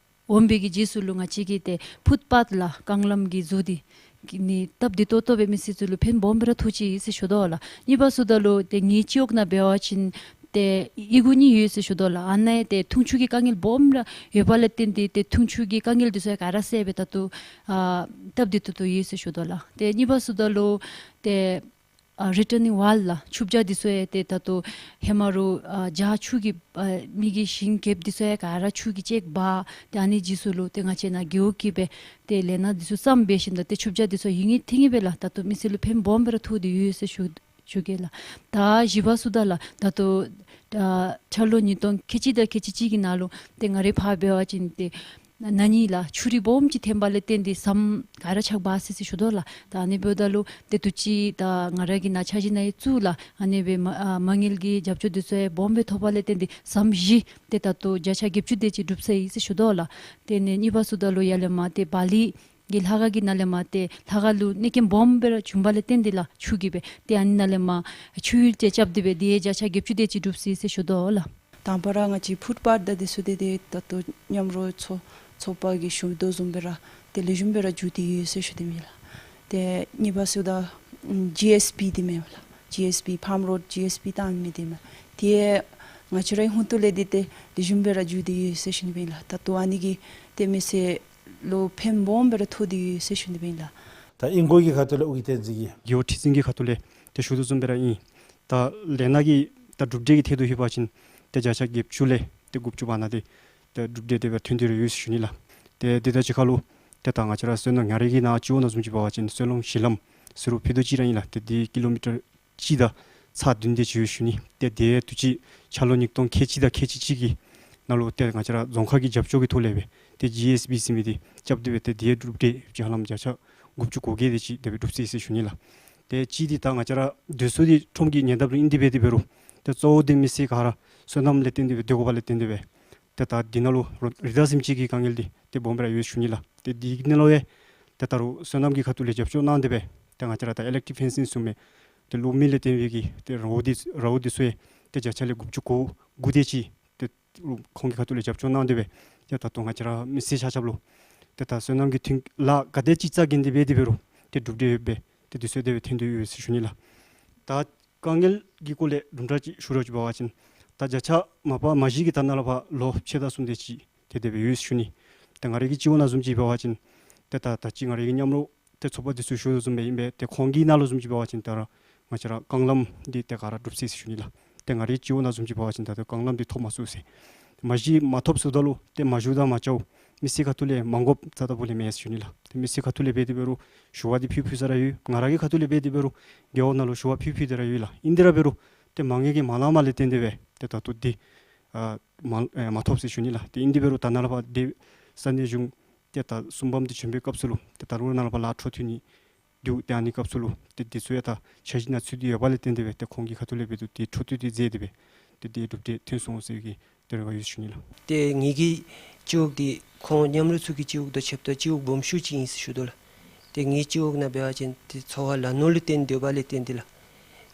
འོང་པའི་གི་རྗེས་སུ་ལུ་ང་བཅས་ཀྱིས་ཏེ་ཕུཊ་པཱཐ་ལགས་རྐང་ལམ་གྱི་བཟོ་སྟེ་གི་ནི་སྟབས་བདེ་ཏོག་ཏོ་སྦེ་མི་སེར་ཚུ་ལུ་ཕན་སྦོམ་སྦེ་ར་ཐོགས་ཅི་ཟེར་ཞུ་དོ་ལགས། གཉིས་པ་ཟེརཝ་ད་ལུ་ཏེ་ངེའི་སྤྱི་འོག་ནང་འབད་བ་ཅིན་ཏེ་གཡུས་སྒོ་གཉིས་ཡོད་ཟེར་ཞུ་དོ་ལགས། ཨ་ནཱ་ཡང་ཏེ་འཐུང་ཆུ་གི་དཀའ་ངལ་སྦོམ་ར་ཡོད་པ་ལས་བརྟེན་ཏེ་ཏེ་འཐུང་ཆུ་གི་དཀའ་ངལ་འདི་ཚུ་ཡང་ག་ར་སེལ་སྦེ་ད་ལྟོ་ཨ་སྟབས་བདེ་ཏོག་ཏོ་ཡོད་ཟེར་ཞུ་དོ་ལགས། ཏེ་གཉིས་པ་ཟེརཝ་ད་ལུ་ཏེ་ཨ་རི་ཊར་ནིང་ཝཱལ་ལགས་ཆུ་བྱ་འདི་ཚུ་ཡང་ཏེ་ད་ལྟོ་ཧེ་མ་རུང་ཨ་བྱ་ཆུ་གིས་ཨ་མི་གི་ཞིང་རྐྱབ་འདི་ཚུ་ཡང་ག་ར་ཆུ་གིས་བཅད་འབག། ཏེ་ཨ་ནི་རྗེས་སུ་ལུ་ཏེ་ང་བཅས་ནཱ་རྒེད་འོག་གིས་སྦེ་ཏེ་ལས་སྣ་འདི་ཚུ་བརྩམས་འབད་ཞིནམ་ད་ཏེ་ཆུ་བྱ་འདི་ཚུ་ཡུན་རིང་ཐུང་ངུ་སྦེ་ལགས་ད་ལྟོ་མི་སེར་ལུ་ཕན་སྦོམ་སྦེ་ར་ཐོགས་ཏེ་ཡོད་ཟེར་ཞུ་ཞུ་གེ་ལགས། ད་བཞི་པ་ཟེརཝ་ད་ལགས་ད་ལྟོ་ཨ་འཆར་ལོ་ཉིས་སྟོང་ཁལ་གཅིག་དང་ཁལ་གཅིག་གཅིག་གི་ནང་ལུ་ཏེ་ང་རའི་ཕར་འབད་བ་ཅིན་ཏེ་ན་ནིང་ལགས་ཆུ་རུད་སྦོམ་ཅིག་ཐོན་པ་ལས་བརྟེན་ཏེ་ཟམ་ག་ར་ཆག་འབག་ཟེར་ཟེར་ཞུ་དོ་ལགས། ད་ཨ་ནི་འབདཝ་ད་ལུ་ཏེ་དུས་ཅི་ད་ང་ར་གི་ནཱ་འཆར་གཞི་ནང་ཡང་བཙུགས་ལགས། ཨ་ནི་སྦེ་མ་ཨ་མ་དངུལ་གྱི་རྒྱབ་སྐྱོར་འདི་ཚུ་ཡང་སྦོམ་སྦེ་ཐོབ་པ་ལས་བརྟེན་ཏེ་ཟམ་བཞི་ཏེ་ད་ལྟོ་བརྒྱ་ཆ་བརྒྱད་ཅུ་དེ་ཅིག་གྲུབ་སོ་ཡི་ཟེར་ཞུ་དོ་ལགས། ཏེ་ཨ་ནི་གཉིས་པ་ཟེརཝ་ད་ལུ་ཡར་ལས་མར་ཏེ་བ་ལི་གི་ལྷ་ཁང་གི་ནང་ལས་མར་ཏེ་ལྷ་ཁང་ལུ་གནོད་སྐྱོན་སྦོམ་སྦེ་ར་བྱུང་བ་ལས་བརྟེན་ཏེ་ལགས་ཆུ་གིས་སྦེ་ཏེ་ཨ་ནི་ནང་ལས་མར་ཆུ་ཡུར་ཅིག་རྐྱབ་སྟེ་སྦེ་དེ་ཡང་བརྒྱ་ཆ་བརྒྱད་ཅུ་དེ་ཅིག་གྲུབ་སོ་ཡི་ཟེར་ཞུ་དོ་ལགས། དང་པ་ར་ང་བཅས་ཕུཊ་པཱཐ་དང་འདི་ཚུ་འདི་ཏེ་ད་ལྟོ་མཉམ་རོགས་ཚོགས་ཚོགས་པ་གིས་ཞུ་དོ་བཟུམ་སྦེ་ར་ཏེ་ལེགས་ཤོམ་སྦེ་ར་འགྱོ་སྟེ་ཡོད་ཟེར་ཞུ་དོ་ཨིན་ལགས། ཏེ་གཉིས་པ་ཟེརཝ་ད་ཨམ་ཇི་ཨེསི་བི་འདི་མས་ལགས། ཇི་ཨེསི་བི་ཕཱམ་རོཌ་ཇི་ཨེསི་བི་བཏང་མི་འདི་མས། ཏེ་ང་བཅས་རའི་ཧོངས་ཏོ་ལས་འདི་ཏེ་ལེགས་ཤོམ་སྦེ་ར་འགྱོ་སྟེ་ཡོད་ཟེར་ཞུ་ནི་ཨིན་ལགས། ད་ལྟོ་ཨ་ནི་གིས་ཏེ་མི་སེར་ལུ་ཕན་སྦོམ་སྦེ་ར་ཐོགས་ཏེ་ཡོད་ཟེར་ཞུ་ནི་ཨིན་ལགས། ད་ཨིན་སྒོ་གི་ཁ་ཐུག་ལས་ཨོ་རྒྱན་བསྟན་འཛིན་གྱིས། རྒེད་འོག་ཁྲི་འཛིན་གྱི་ཁ་ཐུག་ལས་ཏེ་ཞུ་དོ་བཟུམ་སྦེ་ར་ཨིན། ད་ལས་སྣ་གི་ད་གྲུབ་འབྲས་ཀྱི་ཐད་དུ་ལྷོད་པ་ཅིན་ཏེ་བརྒྱ་ཆ་བརྒྱད་ཅུ་ལས་ཏེ་དགུ་བཅུ་བར་ན་འདི་ཏེ་གྲུབ་འབྲས་དེ་སྦེ་ཐོན་ཏེ་ར་ཡོད་ཟེར་ཞུ་ནི་ལགས། ཏེ་འདི་དང་གཅིག་ཁར་ལུ་ཏེ་ད་ང་བཅས་ར་སོ་ནམ་ང་རའི་གི་ནཱ་སྤྱི་འོག་ནང་བཟུམ་ཅིག་འབད་བ་ཅིན་སོལ་རླུང་གཞི་ལམ་ཟེར་རུང་ཕུད་རྡོག་ཅིག་ར་ཨིན་ལགས། ཏེ་འདི་ཀི་ལོ་མི་ཊར་ གཅིག་དང་ཚག་བདུན་དེ་ཅིག་ཡོད་ཞུ་ནི། ཏེ་དེ་དུས་ཅི་འཆར་ལོ་ཉིས་སྟོང་ཁལ་གཅིག་དང་ཁལ་གཅིག་གཅིག་གི་ནང་ལུ་ཏེ་ང་བཅས་ར་རྫོང་ཁག་གི་རྒྱབ་སྐྱོར་གྱི་ཐོག་ལས་སྦེ་ཏེ་ཇི་ཨེསི་བི་ཟེར་མི་འདི་རྐྱབ་སྟེ་སྦེ་ཏེ་དེ་གྲུབ་འབྲས་ཅིག་ཧ་ལམ་བརྒྱ་ཆ་དགུ་བཅུ་གོ་བརྒྱད་དེ་ཅིག་དེ་སྦེ་གྲུབ་སོ་ཡི་ཟེར་ཞུ་ནི་ལགས། ཏེ་གཅིག་འདི་ད་ང་བཅས་ར་སྡོད་ས་འདི་ཁྲོམ་གྱི་ཉེ་འདབས་ལུ་ཨིན་ཏེ་འབད་དེ་འབད་རུང་ཏེ་གཙོ་བོ་འདི་མི་སེར་ག་ར་སོ་ནམ་ལས་བརྟེན་ཏེ་སྦེ་སྡོད་དགོ་པ་ལས་བརྟེན་ཏེ་སྦེ་ཏེ་ད་འདི་ནང་ལུ་རི་དྭགས་ཟེར་མི་ཅིག་གི་དཀའ་ངལ་འདི་ཏེ་སྦོམ་སྦེ་ར་ཡོད་ཞུ་ནི་ལགས། ཏེ་འདི་ནང་ལུ་ཡང་ཏེ་ད་རུང་སོ་ནམ་གྱི་ཁ་ཐུག་ལས་རྒྱབ་སྐྱོར་གནང་སྟེ་སྦེ་ཏེ་ང་བཅས་ར་ད་ཨི་ལེག་ཊིག་ཕེན་སིང་བཟུམ་སྦེ་ཏེ་ལོག་མི་ལས་བརྟེན་པའི་གི་ཏེ་རཝ་འདི་རཝ་འདི་ཚུ་ཡང་ཏེ་བརྒྱ་ཆ་ལས་དགུ་བཅུ་གོ་དགུ་དེ་ཅིག་ཏེ་ཁོང་གི་ཁ་ཐུག་ལས་རྒྱབ་སྐྱོར་གནང་སྟེ་སྦེ་ཏེ་ད་ལྟོ་ང་བཅས་ར་མི་སེར་ཆ་ཁྱབ་ལུ་ཏེ་ད་སོ་ནམ་གྱི་ཐོན་ལཱ་ག་དེ་ཅིག་རྩ་འགེངས་ཏེ་འབད་དེ་འབད་རུང་ཏེ་གྲུབ་འབྲས་ཡོདཔ་སྦེ་ཏེ་དུས་ཚོད་དེ་སྦེ་ཐོན་ཏེ་ཡོད་ཟེར་ཞུ་ནི་ལགས། ད་དཀའ་ངལ་གྱི་སྐོར་ལས་དུམ་གྲ་ཅིག་ཞུ་རོགས་ཅིག་འབད་བ་ཅིན་ད་བརྒྱ་ཆ་མ་པ་མ་གཞི་གི་ད་ནཱ་ལས་ཕར་ལོ་ཕྱེད་དང་གསུམ་དེ་ཅིག་ཏེ་དེ་སྦེ་ཡོད་ཟེར་ཞུ་ནི། ཏེ་ང་རའི་གི་སྤྱི་འོག་ནང་བཟུམ་ཅིག་འབད་བ་ཅིན་ཏེ་ད་ད་ཅི་ང་རའི་གི་མཉམ་རོགས་ཏེ་ཚོགས་པ་འདི་ཚུ་ཞུ་དོ་བཟུམ་སྦེ་ཨིན་པས། ཏེ་ཁོང་གི་ནང་ལུ་བཟུམ་ཅིག་འབད་བ་ཅིན་ད་ར་ང་བཅས་ར་རྐང་ལམ་འདི་ཏེ་ག་ར་གྲུབ་སོ་ཡི་ཟེར་ཞུ་ནི་ལགས། ཏེ་ང་རའི་སྤྱི་འོག་ནང་བཟུམ་ཅིག་འབད་བ་ཅིན་ད་ལྟོ་རྐང་ལམ་འདི་ཐོབ་མ་ཚུགས་ཟེར། མ་གཞི་མ་ཐོབ་ཚུགསཔ་ད་ལུ་ཏེ་མ་ཞུཝ་དང་མ་བཅརཝ་མི་སེར་ཁ་ཐུག་ལས་མ་དགོཔ་རྩ་དང་པོ་ལས་མེད་ཟེར་ཞུ་ནི་ལགས། ཏེ་མི་སེར་ཁ་ཐུག་ལས་འབད་དེ་འབད་རུང་ཞུ་བ་འདི་ཕུལ་ཕུལ་ས་ར་ཡོད། ང་ར་གི་ཁ་ཐུག་ལས་འབད་དེ་འབད་རུང་རྒེད་འོག་ནང་ལུ་ཞུ་བ་ཕུལ་ཕུལ་ཏེ་ར་ཡོད་ལགས། ཨིན་ཏེ་ར་འབད་རུང་ཏེ་མ་དངུལ་གྱི་མ་ལང་པ་ལས་བརྟེན་ཏེ་སྦེ་ཏེ་ད་ལྟོ་འདི་ཨ་མ་ཨེ་མ་ཐོབ་ཟེར་ཞུ་ནི་ལགས། ཏེ་ཨིན་ཏེ་འབད་རུང་ད་ནཱ་ལས་ཕར་ཏེ་ས་གནས་གཞུང་ཏེ་ད་གསུམ་པམ་འདི་བྱོན་པའི་སྐབས་སུ་ལུ་ཏེ་ད་རུང་ནཱ་ལས་ཕར་ལཱ་འཕྲོ་མཐུད་ནི་འདུག། ཏེ་ཨ་ནི་སྐབས་སུ་ལུ་ཏེ་འདི་ཚུ་ཡང་ད་འཆར་གཞི་ནང་ཚུད་དེ་ཡོད་པ་ལས་བརྟེན་ཏེ་སྦེ་ཏེ་ཁོང་གི་ཁ་ཐུག་ལས་འབད་དེ་འཕྲོ་མཐུད་དེ་མཛད་དེ་སྦེ་ཏེ་འདི་གྲུབ་འབྲས་ཐོན་སོང་ཟེར་གྱི་ཏེ་རེ་བ་ཡོད་ཟེར་ཞུ་ནི་ལགས། ཏེ་ངེ་གི་སྤྱི་འོག་འདི་ཁོང་མཉམ་རོགས་ཚུ་གི་སྤྱི་འོག་དང་ཕྱདཔ་ད་སྤྱི་འོག་སྦོམ་ཤོས་ཅིག་ཨིན་ཟེར་ཞུ་དོ་ལགས། ཏེ་ངེ་གི་སྤྱི་འོག་ནང་འབད་བ་ཅིན་ཏེ་ཚོ་བ་ལ་ནོར་ལུ་བརྟེན་ཏེ་ཡོད་པ་ལས་བརྟེན་ཏེ་ལགས།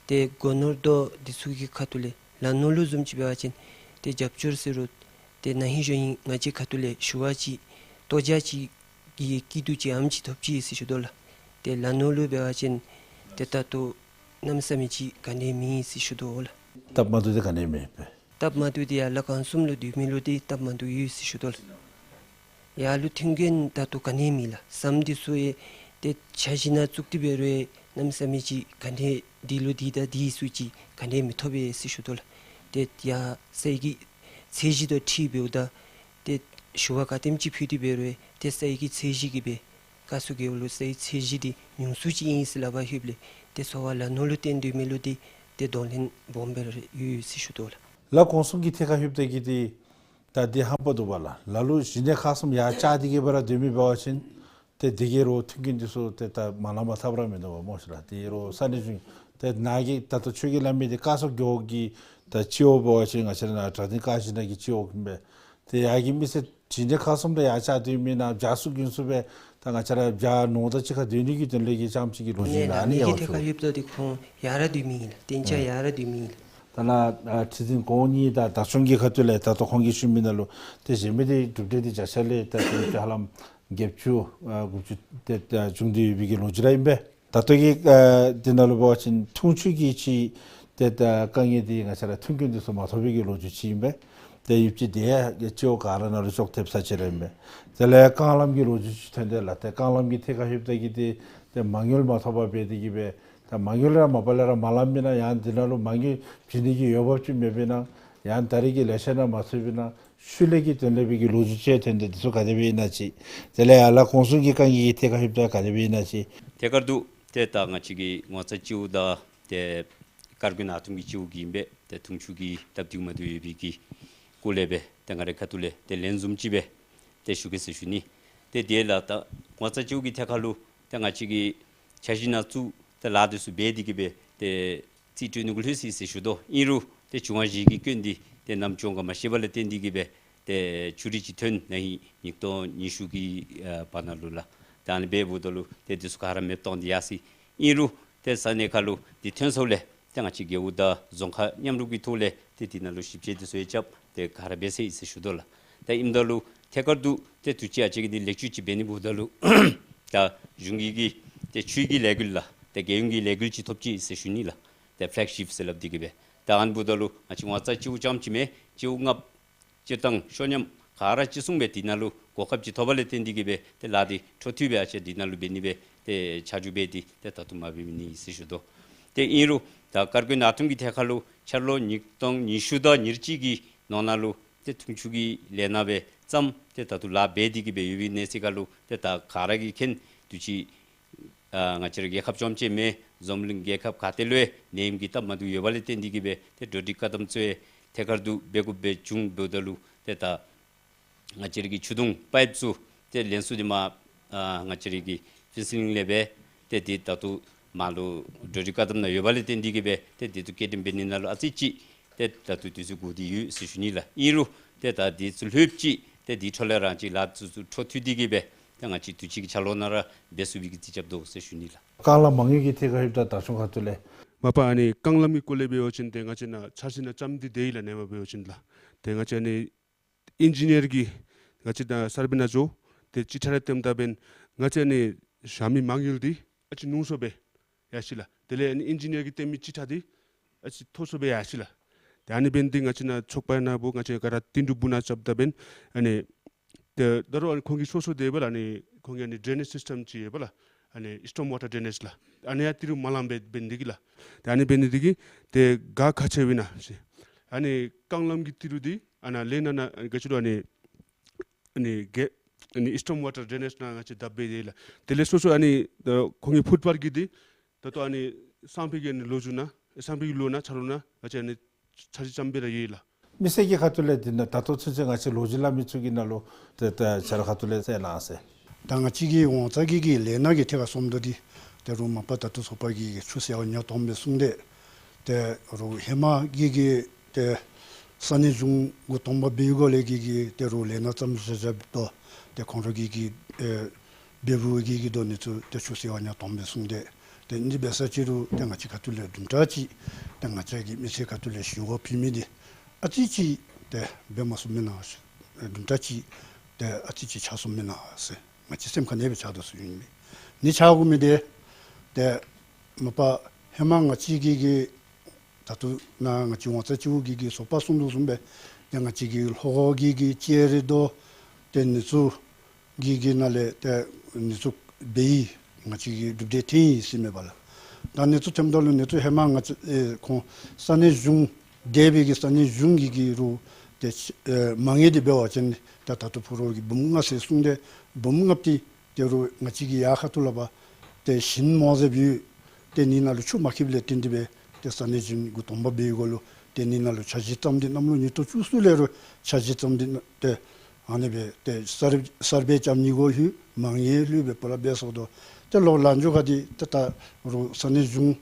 ཏེ་སྒོ་ནོར་དང་འདི་ཚུ་གི་ཁ་ཐུག་ལས་ལ་ནོར་ལུ་བཟུམ་ཅིག་འབད་བ་ཅིན་ཏེ་རྒྱབ་སྐྱོར་ཟེར་རུང་ཏེ་ན་ཧིང་གཞེས་ཧིང་ང་བཅས་ཁ་ཐུག་ལས་ཞུ་བ་ཅིག་ལྟོ་རྒྱག་ཅིག་གི་སྐྱིད་སྡུག་ཅིག་ཨམ་ཅིག་ཐོབ་ཅི་ཟེར་ཞུ་དོ་ལགས། ཏེ་ལ་ནོར་ལུ་འབད་བ་ཅིན་ཏེ་ད་ལྟོ་གནམ་མེད་ས་མེད་ཅིག་ག་ནི་མེད་ཟེར་ཞུ་དོ་ལགས། སྟབས་མ་བདེཝ་འདི་ག་ནི་མེད་པས། སྟབས་མ་བདེཝ་འདི་ཡར་ལ་གོང་གསུམ་ལུ་སྡོད་མི་ལུ་འདི་སྟབས་མ་བདེཝ་ཡོད་ཟེར་ཞུ་དོ་ལགས། ཡར་ལུ་མཐུན་རྐྱེན་ད་ལྟོ་ག་ནི་མེད་ལགས། ཟམ་འདི་ཚུ་ཡང་ཏེ་འཆར་གཞི་ནང་བཙུགས་ཏེ་འབད་རུང་གནམ་མེད་ས་མེད་ཅིག་ག་ནི་འདི་ལུ་འདི་དང་འདི་ཚུ་ཅིག་ག་ནི་མི་ཐོབ་པས་ཟེར་ཞུ་དོ་ལགས། ཏེ་ཡར་ས་ཡི་གི་ཚད་གཞི་དང་འཁྲིལ་འབདཝ་ད་ཏེ་ཞུ་བ་ག་དེམ་ཅིག་ཕུལ་ཏེ་འབད་རུང་ཏེ་ས་ཡི་གི་ཚད་གཞི་གིས་སྦེ་བཀའ་ཟུར་རྒེད་འོག་ལུ་ས་ཡི་ཚད་གཞི་འདི་ཉུང་སུ་ཅིག་ཨིན་ཟེར་སླབ་པ་ལྷོདཔ་ལས་ཏེ་ཚོ་བ་ལ་ནོར་ལུ་བརྟེན་སྡོད་མི་ལུ་འདི་ཏེ་གདོང་ལེན་སྦོམ་སྦེ་ར་ཡོད་ཟེར་ཞུ་དོ་ལགས། ལ་གོང་གསུམ་གྱི་ཐད་ཁར་ལྷོདཔ་ད་གི་འདི་ད་འདི་ཧམ་པ་འདུག་པ་ལགས། ལ་ལུ་གཞི་གནས་ཁག་གསུམ་ཡར་བཅག་སྟེ་གི་སྦེ་ར་སྡོད་མི་འབད་བ་ཅིན་ཏེ་འདི་གི་རོགས་མཐུན་རྐྱེན་འདི་ཚུ་ཏེ་ད་མ་ལང་པར་ཐབས་ར་མིན་འདུག་པ་སྨོ་ཤེ་ལགས། འདི་རོགས་ས་གནས་གཞུང་ཏེ་ནཱ་གི་ད་ལྟོ་ཁྱོད་ཀྱིས་སླབ་མི་འདི་བཀའ་ཟུར་རྒེད་འོག་གི་ད་སྤྱི་འོག་འབད་བ་ཅིན་ང་བཅས་ར་ནཱ་གྲ་སྒྲིག་བཀའ་བཞིན་ནང་གི་སྤྱི་འོག་ཨིན་པས། ཏེ་ཡར་གྱི་མི་སེར་གཞི་གནས་ཁག་གསུམ་ད་ཡར་བཅག་སྡོད་མི་ནང་བྱཱར་ཚུ་རྒྱུན་སོང་སྦེ་ད་ང་བཅས་ར་བྱཱར་ནོར་དང་གཅིག་ཁར་སྡོད་ནི་གི་དོན་ལས་ཀྱི་རྐྱངམ་ཅིག་གི་ལོ་རྒྱུས་ཨིན་ན། ཨ་ནི་ཡང་ཨ་ནི་ཐད་ཁར་ལྷོདཔ་ད་འདི་ཁོང་ཡར་ར་སྡོད་མི་ཨིན་ལགས། གཏན་འཇགས་ཡར་ར་སྡོད་མི་ཨིན་ལགས། ད་ནཱ་ཨ་ཁྲི་འཛིན་གོང་གཉིས་དང་བདག་སྐྱོང་གི་ཁ་ཐུག་ལས་ད་ལྟོ་ཁོང་གིས་ཞུ་མི་ནང་ལུ་ཏེ་གཞན་མི་འདི་གྲུབ་འབྲས་འདི་བརྒྱ་ཆ་ལས་ད་ཏེ་ཧ་ལམ་བརྒྱད་ཅུ་ཨ་དགུ་བཅུ་ཏེ་ད་བྱུང་སྟེ་ཡོད་པའི་གི་ལོ་རྒྱུས་ར་ཨིན་པས། ད་ལྟོ་གི་ཨ་འདི་ནང་ལུ་འབད་བ་ཅིན་འཐུང་ཆུ་གི་ཅིག་ཏེ་ད་དཀའ་ངལ་འདི་ང་བཅས་ར་མཐུན་རྐྱེན་འདི་ཚུ་མ་ཐོབ་པའི་གི་ལོ་རྒྱུས་ཅིག་ཨིན་པས། ཏེ་ཡུདཔ་ཅིག་འདི་ཡང་སྤྱི་འོག་ག་ར་ནང་ལུ་ཅོག་འཐདཔ་ས་ཅིག་ར་ཨིན་པས། དེ་ལས་རྐང་ལམ་གྱི་ལོ་རྒྱུས་ཅིག་ཐོན་ཏེ་ལགས། ཏེ་རྐང་ལམ་གྱི་ཐད་ཁར་ལྷོདཔ་ད་གི་འདི་ཏེ་མ་དངུལ་མ་ཐོབ་པར་འབད་དེ་གི་སྦེ་ད་མ་དངུལ་ར་མ་པ་ལས་ར་མ་ལང་མི་ནང་ཡང་འདི་ནང་ལུ་མ་དངུལ་བྱིན་ནི་གི་འོས་འབབ་ཅིག་མེད་པའི་ནང་ཡང་ད་རེས་ཀྱི་ལས་འཆར་ནང་མ་ཚུད་པའི་ནང་ཤུལ་ལས་ཀྱི་དོན་ལས་འབད་གི་ལོ་རྒྱུས་ཅིག་ཐོན་ཏེ་འདི་ཚུ་ག་དེ་སྦེ་ཨིན་ན་ཅིག། དེ་ལས་ཡར་ལ་གོང་གསུམ་གྱི་དཀའ་ངལ་གྱི་ཐད་ཁར་ལྷོདཔ་ད་ག་དེ་སྦེ་ཨིན་ན་ཅིག། ཐད་ཀར་དུ་ཏེ་ད་ང་བཅས་ཀྱི་ངོ་ཚ་སྤྱི་འོག་དང་ཏེ་དཀར་མགོ་ནག་གཏུམ་གྱི་སྤྱི་འོག་གི་ཨིན་པས། ཏེ་འཐུང་ཆུ་གི་སྟབས་བདེཝ་མ་བདེཝ་ཡོད་པའི་གི་སྐོར་ལས་སྦེ་ཏེ་ང་རའི་ཁ་ཐུག་ལས་ཏེ་ལན་བཟུམ་ཅིག་སྦེ་ཏེ་ཞུ་གེ་ཟེར་ཞུ་ནི། ཏེ་དེ་ལས་ད་ངོ་ཚ་སྤྱི་འོག་གི་ཐད་ཁར་ལུ་ཏེ་ང་བཅས་ཀྱིས་འཆར་གཞི་ནང་བཙུགས་ཏེ་ལཱ་འདི་ཚུ་འབད་དེ་གི་སྦེ་ཏེ་རྩིས་སྤྲོད་ནི་གུ་ལྷོད་ཅི་ཟེར་ཞུ་དོ། ཨིན་རུང་ཏེ་བྱུང་བ་བཞི་གི་སྐྱོན་འདི་ཏེ་ནམ་བྱུང་ག་མ་ཤེས་པ་ལས་བརྟེན་ཏེ་གི་སྦེ་ཏེ་ཆུ་རུད་ཅིག་ཐོན་ན་ཧིང་ཉིས་སྟོང་ཉི་ཤུ་གི་ཨ་བར་ན་ལུ་ལགས། ད་ཨ་ནི་འབདཝ་ད་ལུ་ཏེ་འདི་ཚུ་ག་ར་མེདཔ་བཏང་སྟེ་ཡར་སོ་ཡི། ཨིན་རུང་ཏེ་ས་གནས་ཁར་ལུ་འདི་ཐོན་སོངམ་ལས་ཏེ་ང་བཅས་རྒེད་འོག་དང་རྫོང་ཁག་མཉམ་རུབ་ཀྱི་ཐོག་ལས་ཏེ་འདི་ནང་ལུ་ཞིབ་དཔྱད་འདི་ཚུ་ཡང་རྐྱབ་སྟེ་ག་ར་འབད་ཚར་ཡི་ཟེར་ཞུ་དོ་ལགས། ཏེ་ཨིནམ་ད་ལུ་ཐད་ཀར་དུ་ཏེ་དུས་ཅི་ཨ་ཙི་གི་འདི་ལེགས་བཅོས་ཅིག་འབད་ནི་འབདཝ་ད་ལུ་ད་གཞུང་གི་གི་ཏེ་ཆུའི་གི་ལས་འགུལ་ལགས། ཏེ་རྒྱལ་ཡོངས་ཀྱི་ལས་འགུལ་ཅིག་ཐོབ་ཅི་ཟེར་ཞུ་ནི་ལགས། ཏེ་ཕེ་ལེག་ཤིབ་ཟེར་སླབ་སྟེ་གི་སྦེ། ད་ཨ་ནི་འབདཝ་ད་ལུ་ང་བཅས་ངོ་ཚ་སྤྱི་འོག་རྐྱངམ་ཅིག་མེན། སྤྱི་འོག་ལྔ་སྤྱིར་བཏང་ཤོ་ཉམས་ག་ར་ཅིག་གསུངས་སྦེ་འདི་ནང་ལུ་གོ་སྐབས་ཅིག་ཐོབ་པ་ལས་བརྟེན་ཏེ་གི་སྦེ་ཏེ་ལཱ་འདི་འཕྲོ་མཐུད་སྦེ་ཨ་ཙི་འདི་ནང་ལུ་འབད་ནི་སྦེ་ཏེ་ཆ་འཇོག་འབད་དེ་ཏེ་ད་ལྟོ་མ་འབད་མི་ནི་ཟེར་ཞུ་དོ། ཏེ་ཨིན་རུང་ད་དཀར་མགོ་ནག་གཏུམ་གྱི་ཐད་ཁར་ལུ་འཆར་ལོ་ཉིས་སྟོང་ཉི་ཤུ་དང་ཉེར་གཅིག་གི་ནང་ན་ལུ་ཏེ་འཐུང་ཆུ་གི་ལས་སྣ་སྦེ་བརྩམས་ཏེ་ད་ལྟོ་ལཱ་འབད་དེ་གི་སྦེ་ཡོད་པའི་གནས་ཚད་ཁར་ལུ་ཏེ་ད་ག་ར་གིས་མཁྱེན། དུས་ཅི་ ཨ་ང་བཅས་ར་རྒྱལ་ཁབ་བཅོམ་ཅིག་མེན་འཛམ་གླིང་རྒྱལ་ཁབ་ག་ཏེ་ལུ་ཡང་ནད་ཡམས་ཀྱི་སྟབས་མ་བདེཝ་ཡོད་པ་ལས་བརྟེན་ཏེ་གིས་སྦེ་ཏེ་གྲ་སྒྲིག་བཀག་དམ་ཚུ་ཡང་ཐད་ཀར་དུ་འབད་དགོཔ་སྦེ་བྱུང་འབདཝ་ད་ལུ་ཏེ་ད་ང་བཅས་ར་གི་ཆུ་དུང་པའིཔ་ཚུ་ཏེ་ལེན་ཚུ་འདི་མར་ཨ་ང་བཅས་ར་གི་ཕུན་ཚོགས་གླིང་ལས་སྦེ་ཏེ་འདི་ད་ལྟོ་མར་ལུ་གྲ་སྒྲིག་བཀག་དམ་ནང་ཡོད་པ་ལས་བརྟེན་ཏེ་གིས་སྦེ་ཏེ་འདི་ཚུ་སྐྱེལ་འདྲེན་འབད་ནི་ནང་ལུ་ཨ་ཙི་ཅིག་ཏེ་ད་ལྟོ་དུས་ཚོད་འགོར་ཏེ་ཡོད་ཟེར་ཞུ་ནི་ལགས། ཨིན་རུང་ཏེ་ད་འདི་ཚུ་ལྷོདཔ་ཅིག་ཏེ་འདི་འཕྲོ་ལས་རང་ཅིག་ལཱ་ཚུ་ཚུ་འཕྲོ་མཐུད་དེ་གིས་སྦེ་ཏེ་ང་བཅས་དུས་ཅི་གི་འཆར་ལོ་ནང་ར་འབད་ཚུགས་པའི་གི་རྩིས་རྐྱབ་དོ་ཟེར་ཞུ་ནི་ལགས། རྐང་ལམ་མ་དངུལ་གྱི་ཐད་ཁར་ལྷོདཔ་ད་ད་ཆུང་ཁ་ཐུག་ལས། མ་པ་ཨ་ནི་རྐང་ལམ་གྱི་སྐོར་ལས་འབད་བ་ཅིན་ཏེ་ང་བཅས་ནཱ་འཆར་གཞི་ནང་བརྩམས་ཏེ་སྡོད་ཡི་ལགས། ནེམ་འབད་བ་ཅིན་ལགས། ཏེ་ང་བཅས་ཨ་ནི་ཨིན་ཇི་ནི་ཡར་གྱིས་ང་བཅས་ནཱ་སར་བེ་ནང་འགྱོ་སྟེ་ཅིག་ཁྲ་རེ་བཏོནམ་ད་འབདན་ང་བཅས་ཨ་ནི་བཞག་མི་མ་དངུལ་འདི་ཨ་ཙི་ཉུང་སུ་སྦེ་ཡར་སོ་ཡི་ལགས། དེ་ལས་ཨ་ནི་ཨིན་ཇི་ནི་ཡར་གྱིས་བཏོན་མི་ཅིག་ཁྲ་འདི་ཨ་ཙི་མཐོ་སུ་སྦེ་ཡར་སོ་ཡི་ལགས། ཏེ་ཨ་ནི་འབདན་འདི་ང་བཅས་ནཱ་ཚོགས་པ་ནང་འབོ་ང་བཅས་ག་ར་བསྟུན་གྲོས་འབད་ནཱ་རྐྱབ་ད་འབདན་ཨ་ནི་ཏེ་ད་རུང་ཨ་ནི་ཁོང་གིས་སོ་སོ་དེ་སྦེ་ལགས། ཨ་ནི་ཁོང་གིས་ཨ་ནི་ཌྲེ་ནེཇ་སིསི་ཊམ་ཅིག་ཡོད་པས་ལགས། ཨ་ནི་སི་ཊོརམ་ཝ་ཊར་ཌྲེ་ནེཇ་ལགས། ཨ་ནི་ཡང་ཏི་རུ་མ་ལངམ་སྦེ་འབད་ནི་འདི་གིས་ལགས། ཏེ་ཨ་ནི་འབད་ནི་འདི་གིས་ཏེ་ག་ཁག་ཆེ་བས་ན་ཟེར། ཨ་ནི་རྐང་ལམ་གྱི་ཏི་རུ་འདི་ཨ་ནཱ་ལས་སྣ་ནང་ག་ཅི་ལོ་ཨ་ནི་ཨ་ནི་གེ་ཨ་ནི་སི་ཊོརམ་ཝ་ཊར་ཌྲེ་ནེཇ་ནང་ང་བཅས་བརྡབ་སྦེ་ཡོད་ལགས། དེ་ལས་སོ་སོ་ཨ་ནི་ཨ་ཁོང་གི་ཕུཊ་པཱཐ་གི་འདི་ད་ལྟོ་ཨ་ནི་སང་ཕོད་ཀྱི་ཨ་ནི་ལོ་མཇུག་ནང་སང་ཕོད་ཀྱི་ལོ་ནང་ཆ་ལོ་ནང་ང་བཅས་ཨ་ནི་འཆར་གཞི་བརྩམས་སྦེ་ར་ཡོད་ལགས། མི་སེར་གྱི་ཁ་ཐུག་ལས་འདི་ནང་ད་ལྟོ་ཚུན་ཚོད་ང་བཅས་ལོ་རྒྱུས་སླབ་མི་ཚུ་གི་ནང་ལུ་ཏེ་ཏེ་ཆ་ར་ཁ་ཐུག་ལས་གསལ་གནང་ཟེར། ད་ང་བཅས་ཀྱི་ཝང་ཚ་གི་གི་ལས་སྣ་གི་ཐད་ཁར་སོངམ་ད་འདི་ད་རུང་མ་པ་ད་ལྟོ་ཚོགས་པ་གིས་ཆུ་ཟེར་བ་ཉ་སྟོངམ་སྦེ་བཟུང་སྟེ་ད་རུང་ཧེ་མ་གི་གི་ཏེ་ས་གནས་གཞུང་འགོ་དང་པ་འབད་བའི་སྒང་ལས་གི་གི་ད་རུང་ལས་སྣ་བརྩམ་བཞག་བཞགཔ་ད་ཏེ་ཁོང་ར་གི་གི་ཨེ་འབད་འབདཝ་གི་གི་དོན་ནི་ཚུ་ཏེ་ཆུ་ཟེར་བ་ཉ་སྟོངམ་སྦེ་བཟུང་སྟེ་ཏེ་ཨ་ནི་འབད་ས་ཅིག་རུང་ཏེ་ང་བཅས་ཁ་ཐུག་ལས་དུམ་གྲ་ཅིག་ཏེ་ང་བཅས་ཀྱི་མི་སེར་ཁ་ཐུག་ལས་ཞུ་སྒོ་ཕུལ་མི་འདི་ཨ་ཙི་ཅིག་ཏེ་འབད་མ་ཚུགསཔ་མེན་ན་ཟེར། དུམ་གྲ་ཅིག་ཏེ་ཨ་ཙི་ཅིག་ཆག་སོངམ་མེན་ན་ཟེར་ང་བཅས་སེམས་ཁར་ཨ་ནེ་སྦེ་ཆགས་དོ་ཟེར་ཞུ་ནི་མས། ཨ་ནི་ཆགས་དགོ་མི་འདི་ཏེ་མ་པ་ཧེ་མ་ང་བཅས་ཀྱི་གི་ད་ལྟོ་ནཱ་ང་བཅས་ཝང་ཚ་སྤྱི་འོག་གི་གི་ཚོགས་པ་གསུང་དོ་བཟུམ་སྦེ་ཏེ་ང་བཅས་ཀྱི་ལྷོ་ཁ་གི་གི་ལྕགས་རི་རྡོ་ཏེ་ཨ་ནི་ཚུ་གི་གི་ནང་ལས་ཏེ་ཨ་ནི་ཚུ་འབད་ཡི། ང་བཅས་ཀྱིས་གྲུབ་འབྲས་ཐོན་ཡི་ཟེར་མས་པ་ལགས། ད་ཨ་ནི་ཚུ་ཐོནམ་ད་ལུ་ཨ་ནི་ཚུ་ཧེ་མ་ང་བཅས་ཨེ་ཁོང་ས་གནས་གཞུང་འདས་པའི་གི་ས་གནས་གཞུང་གི་གི་རུང་ཏེ་ཨེ་མ་དངུལ་འདི་འབད་བ་ཅིན་ཏེ་ད་ལྟོ་ཕོ་རོག་གིས་འབུམ་ལྔ་ཟེར་གསུངས་ཏེ་འབུམ་ལྔ་འདི་ད་རུང་ང་བཅས་ཀྱི་ཡར་ཁ་ཐུག་ལས་ཕར་ཏེ་ཞིང་རྨོ་ཟདཔ་ཡོད། ཏེ་ཨ་ནི་ནང་ལུ་ཆུ་མ་ཁེབས་ལས་བརྟེན་ཏེ་སྦེ་ཏེ་ས་གནས་གཞུང་འགོ་དང་པ་འབད་བའི་སྒང་ལུ་ཏེ་ཨ་ནི་ནང་ལུ་འཆར་གཞི་བརྩམས་ཏེ་གནམ་ལོ་ཉིས་སྟོང་བཅུ་གསུམ་ལས་རུང་འཆར་གཞི་བརྩམས་ཏེ་ཏེ་ཨ་ནི་སྦེ་ཏེ་སར་སར་བེ་རྐྱབ་ནི་གུ་ལྷོད་མ་དངུལ་ལྷོད་སྦེ་པ་ལ་འབད་སོང་དོ། ཏེ་ལོག་ལ་འགྱོ་ཁར་འདི་ཏེ་ད་རུང་ས་གནས་གཞུང་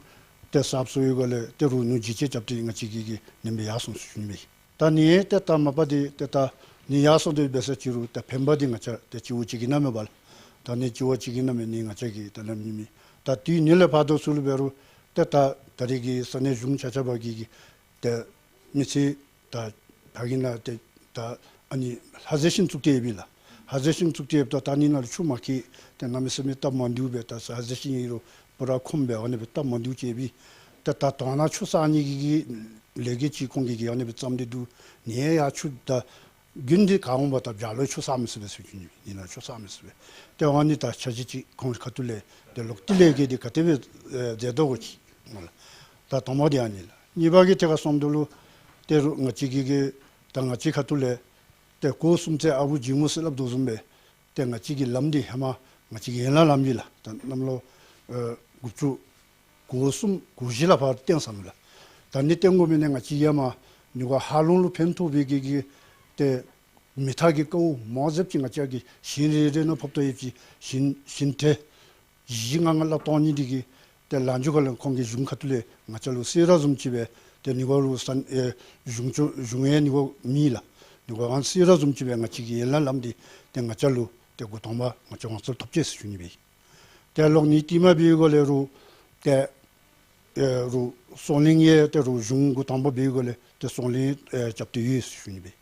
ཏེ་གསརཔ་སོང་བའི་སྒང་ལས་ཏེ་རུང་ནུ་ཇི་ཅེ་རྐྱབ་སྟེ་ང་བཅས་ཀྱི་གི་ཨ་ནི་སྦེ་ཡར་སོང་ཟེར་ཞུ་ནི་མས། ད་ཨ་ནི་ཏེ་ད་མ་པ་འདི་ཏེ་ད་ཨ་ནི་ཡར་སོང་སྟེ་འབད་ས་ཅིག་རུང་ད་ཕན་པ་འདི་ང་བཅས་ཏེ་སྤྱི་འོག་གཅིག་གི་ནང་མེན་པ་ལགས། ད་ཨ་ནི་སྤྱི་འོག་གཅིག་གི་ནང་མེན་ནི་ང་བཅས་ཀྱི་ད་ནཱ་མི་མེད། ད་དུས་ནི་ལས་ཕར་དོ་ཚུ་ལུ་འབད་རུང་ཏེ་ད་ད་རེས་ཀྱི་ས་གནས་གཞུང་ཆ་ཁྱབ་ཀྱིས་གི་ཏེ་མི་སེར་ད་ཕར་གི་ནང་ཏེ་ད་ཨ་ནི་ལྷ་ཟས་ཤིང་བཙུགས་ཏེ་ཡོདཔ་ཨིན་ལགས། ལྷ་ཟས་ཤིང་བཙུགས་ཏེ་ཡོདཔ་ད་ད་ཨ་ནི་ནང་ལུ་ཆུ་མ་ཁེབས། ཏེ་གནམ་མེད་ས་མེད་སྟབས་མ་བདེཝ་སྦེ་ད་ལྷ་ཟས་ཤིང་ཨིན་རུང་པུ་ར་ཁོམ་སྦེ་ཨ་ནི་སྦེ་སྟབས་མ་བདེཝ་ཅིག་ཡོདཔ་ཨིན། ཏེ་ད་དོན་ལུ་ཆུ་བསག་ནི་གི་གི་ལས་འགུལ་ཅིག་ཁོང་གིས་གི་ཨ་ནི་སྦེ་བརྩམས་ཏེ་འདུག། ཨ་ནི་ཡང་ཆུ་ད་དགུན་འདི་ག་འོང་པ་ད་བྱག་ལུ་ཆུ་བསག་མི་ཚུགས་པས་ཟེར་ཞུ་ནི། ཨ་ནི་ནང་ཆུ་བསག་མི་ཚུགས་པས། ཏེ་ཨ་ནི་ད་འཆར་གཞི་ཅིག་ཁོང་ཁ་ཐུག་ལས་ཏེ་ལོག་སྟེ་ལས་འགུལ་འདི་ག་དེ་སྦེ་ཨེ་མཛད་དོ་གོ་ཅིག་སྨོ་ལགས། ད་དང་པ་འདི་ཨ་ནི་ལགས། གཉིས་པ་གི་ཐད་ཁར་སོངམ་ད་ལུ་ཏེ་རུང་ང་བཅས་ཀྱི་གི་ད་ང་བཅས་ཁ་ཐུག་ལས་ཏེ་གོ་གསུམ་ཚེ་ཨ་བུ་འཇིགས་མོ་ཟེར་སླབ་དོ་བཟུམ་སྦེ་ཏེ་ང་བཅས་ཀྱི་ལམ་འདི་ཧེ་མ་ང་བཅས་ཀྱི་ཡན་ལག་ལམ་ཨིན་ལགས། ད་གནམ་ལོ་ཨེ་དགུ་བཅུ་གོ་གསུམ་གོ་བཞི་ལས་ཕར་བཏོན་ས་མས་ལགས། ད་ཨ་ནི་བཏོན་དགོ་མི་ནི་ང་བཅས་ཡར་མར་ནི་གུ་ཧ་ལམ་ལུ་ཕན་ཐོགས་པའི་གི་གི་ཏེ་མེ་མཐའ་གི་དཀའཝ་མང་ཟབ་ཅིག་ང་བཅས་ཀྱི་ཞིང་རེ་རེ་ནང་ཕབ་ཏོ་ཡོད་ཅིག་ཞིང་ཞིང་ཁྲི་བཞི་ལྔ་ལྔ་སླབ་གཏང་ནི་འདི་གིས་ཏེ་ལ་འཇུ་ག་ལས་ཁོང་གི་གཞུང་ཁ་ཐུག་ལས་ང་བཅས་ལུ་སེར་ར་བཟུམ་ཅིག་སྦེ་ཏེ་ནི་གུ་ལུ་ས་ཨེ་གཞུང་ཆུ་གཞུང་ཡང་ནི་གུ་མེད་ལགས། ནི་གུ་ཨ་ནི་སེར་ར་བཟུམ་ཅིག་སྦེ་ང་བཅས་ཀྱི་ཡན་ལག་ལམ་འདི་ཏེ་ང་བཅས་ལུ་ཏེ་འགོ་དང་པ་ང་བཅས་ཝང་ཚ་ཐོབ་ཅི་ཟེར་ཞུ་ནི་སྦེ། ཏེ་ལོག་ནི་ཏེ་མ་འབད་བའི་སྒང་ལས་རུང་ཏེ་ཨེ་རུང་སོང་གླིང་ཡང་ཏེ་རུང་གཞུང་འགོ་དང་པ་འབད་བའི་སྒང་ལས་ཏེ་སོང་གླིང་ཨེ་རྐྱབ་སྟེ་ཡོད་ཟེར་ཞུ་ནི་སྦེ།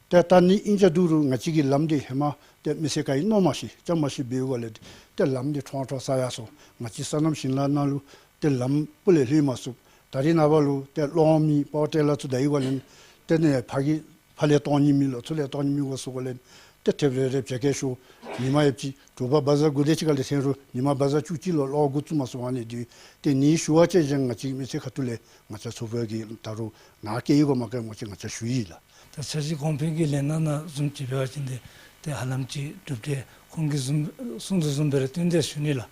ཏེ་ད་ནི་ཨིན་ཅི་འདུག་རུང་ང་བཅས་ཀྱི་ལམ་འདི་ཧེ་མ་ཏེ་མི་སེར་ག་ཡང་མནོ་མ་ཤེས་རྐྱབ་མ་ཤེས་པའི་སྒང་ལས་ཏེ་ལམ་འདི་ཁྲོང་ཁྲོང་ས་ཡར་སོང་། ང་བཅས་སོ་ནམ་ཞིང་ལཱ་ནང་ལུ་ཏེ་ལམ་སྤུ་ལས་ལྷོད་མ་ཚུགས། ད་རེས་ནངས་པ་ལུ་ཏེ་གློག་མེ་པ་ཝར་ཊེ་ལར་ཚུ་བསྡད་ཡོད་པ་ལས་ཏེ་ནི་ཕར་གི་ཕར་ལས་གཏང་ནི་མེད་ལོ་ཚུར་ལས་གཏང་ནི་མེད་གོ་ཟེར་སྒང་ལས་ཏེ་ཐེབས་རེ་རེ་བྱ་སྐད་ཤོར། ཉི་མ་ཡོད་ཅིག་དྲོ་པ་བ་ཛར་དགོ་དེ་ཅིག་ཁ་ལས་ཐོན་རུང་ཉི་མ་བ་ཛར་བཅུ་གཅིག་ལུ་གློག་འགོ་བཙུགས་མ་ཚུགས། ཨ་ནི་འདི་ཏེ་ནི་ཞུ་བ་ཅིན་ང་བཅས་མི་སེར་ཁ་ཐུག་ལས་ང་བཅས་ཚོགས་པ་གིས་ད་རུང་ནཱ་བསྐྱལ་ཡི་གོ་མ་བསྐྱལ་གོ་ཅིག་ང་བཅས་ཞུ་ཡི་ལགས། ད་འཆར་གཞི་གོང་འཕེལ་གྱི་ལས་སྣ་ནང་བཟུམ་ཅིག་འབད་བ་ཅིན་ཏེ་ཏེ་ཧ་ལམ་ཅིག་གྲུབ་འབྲས་ཁོང་གིས་བཟུམ་གསུངས་དོ་བཟུམ་སྦེ་ར་བཏོན་ཏེ་ཞུ་ནི་ལགས།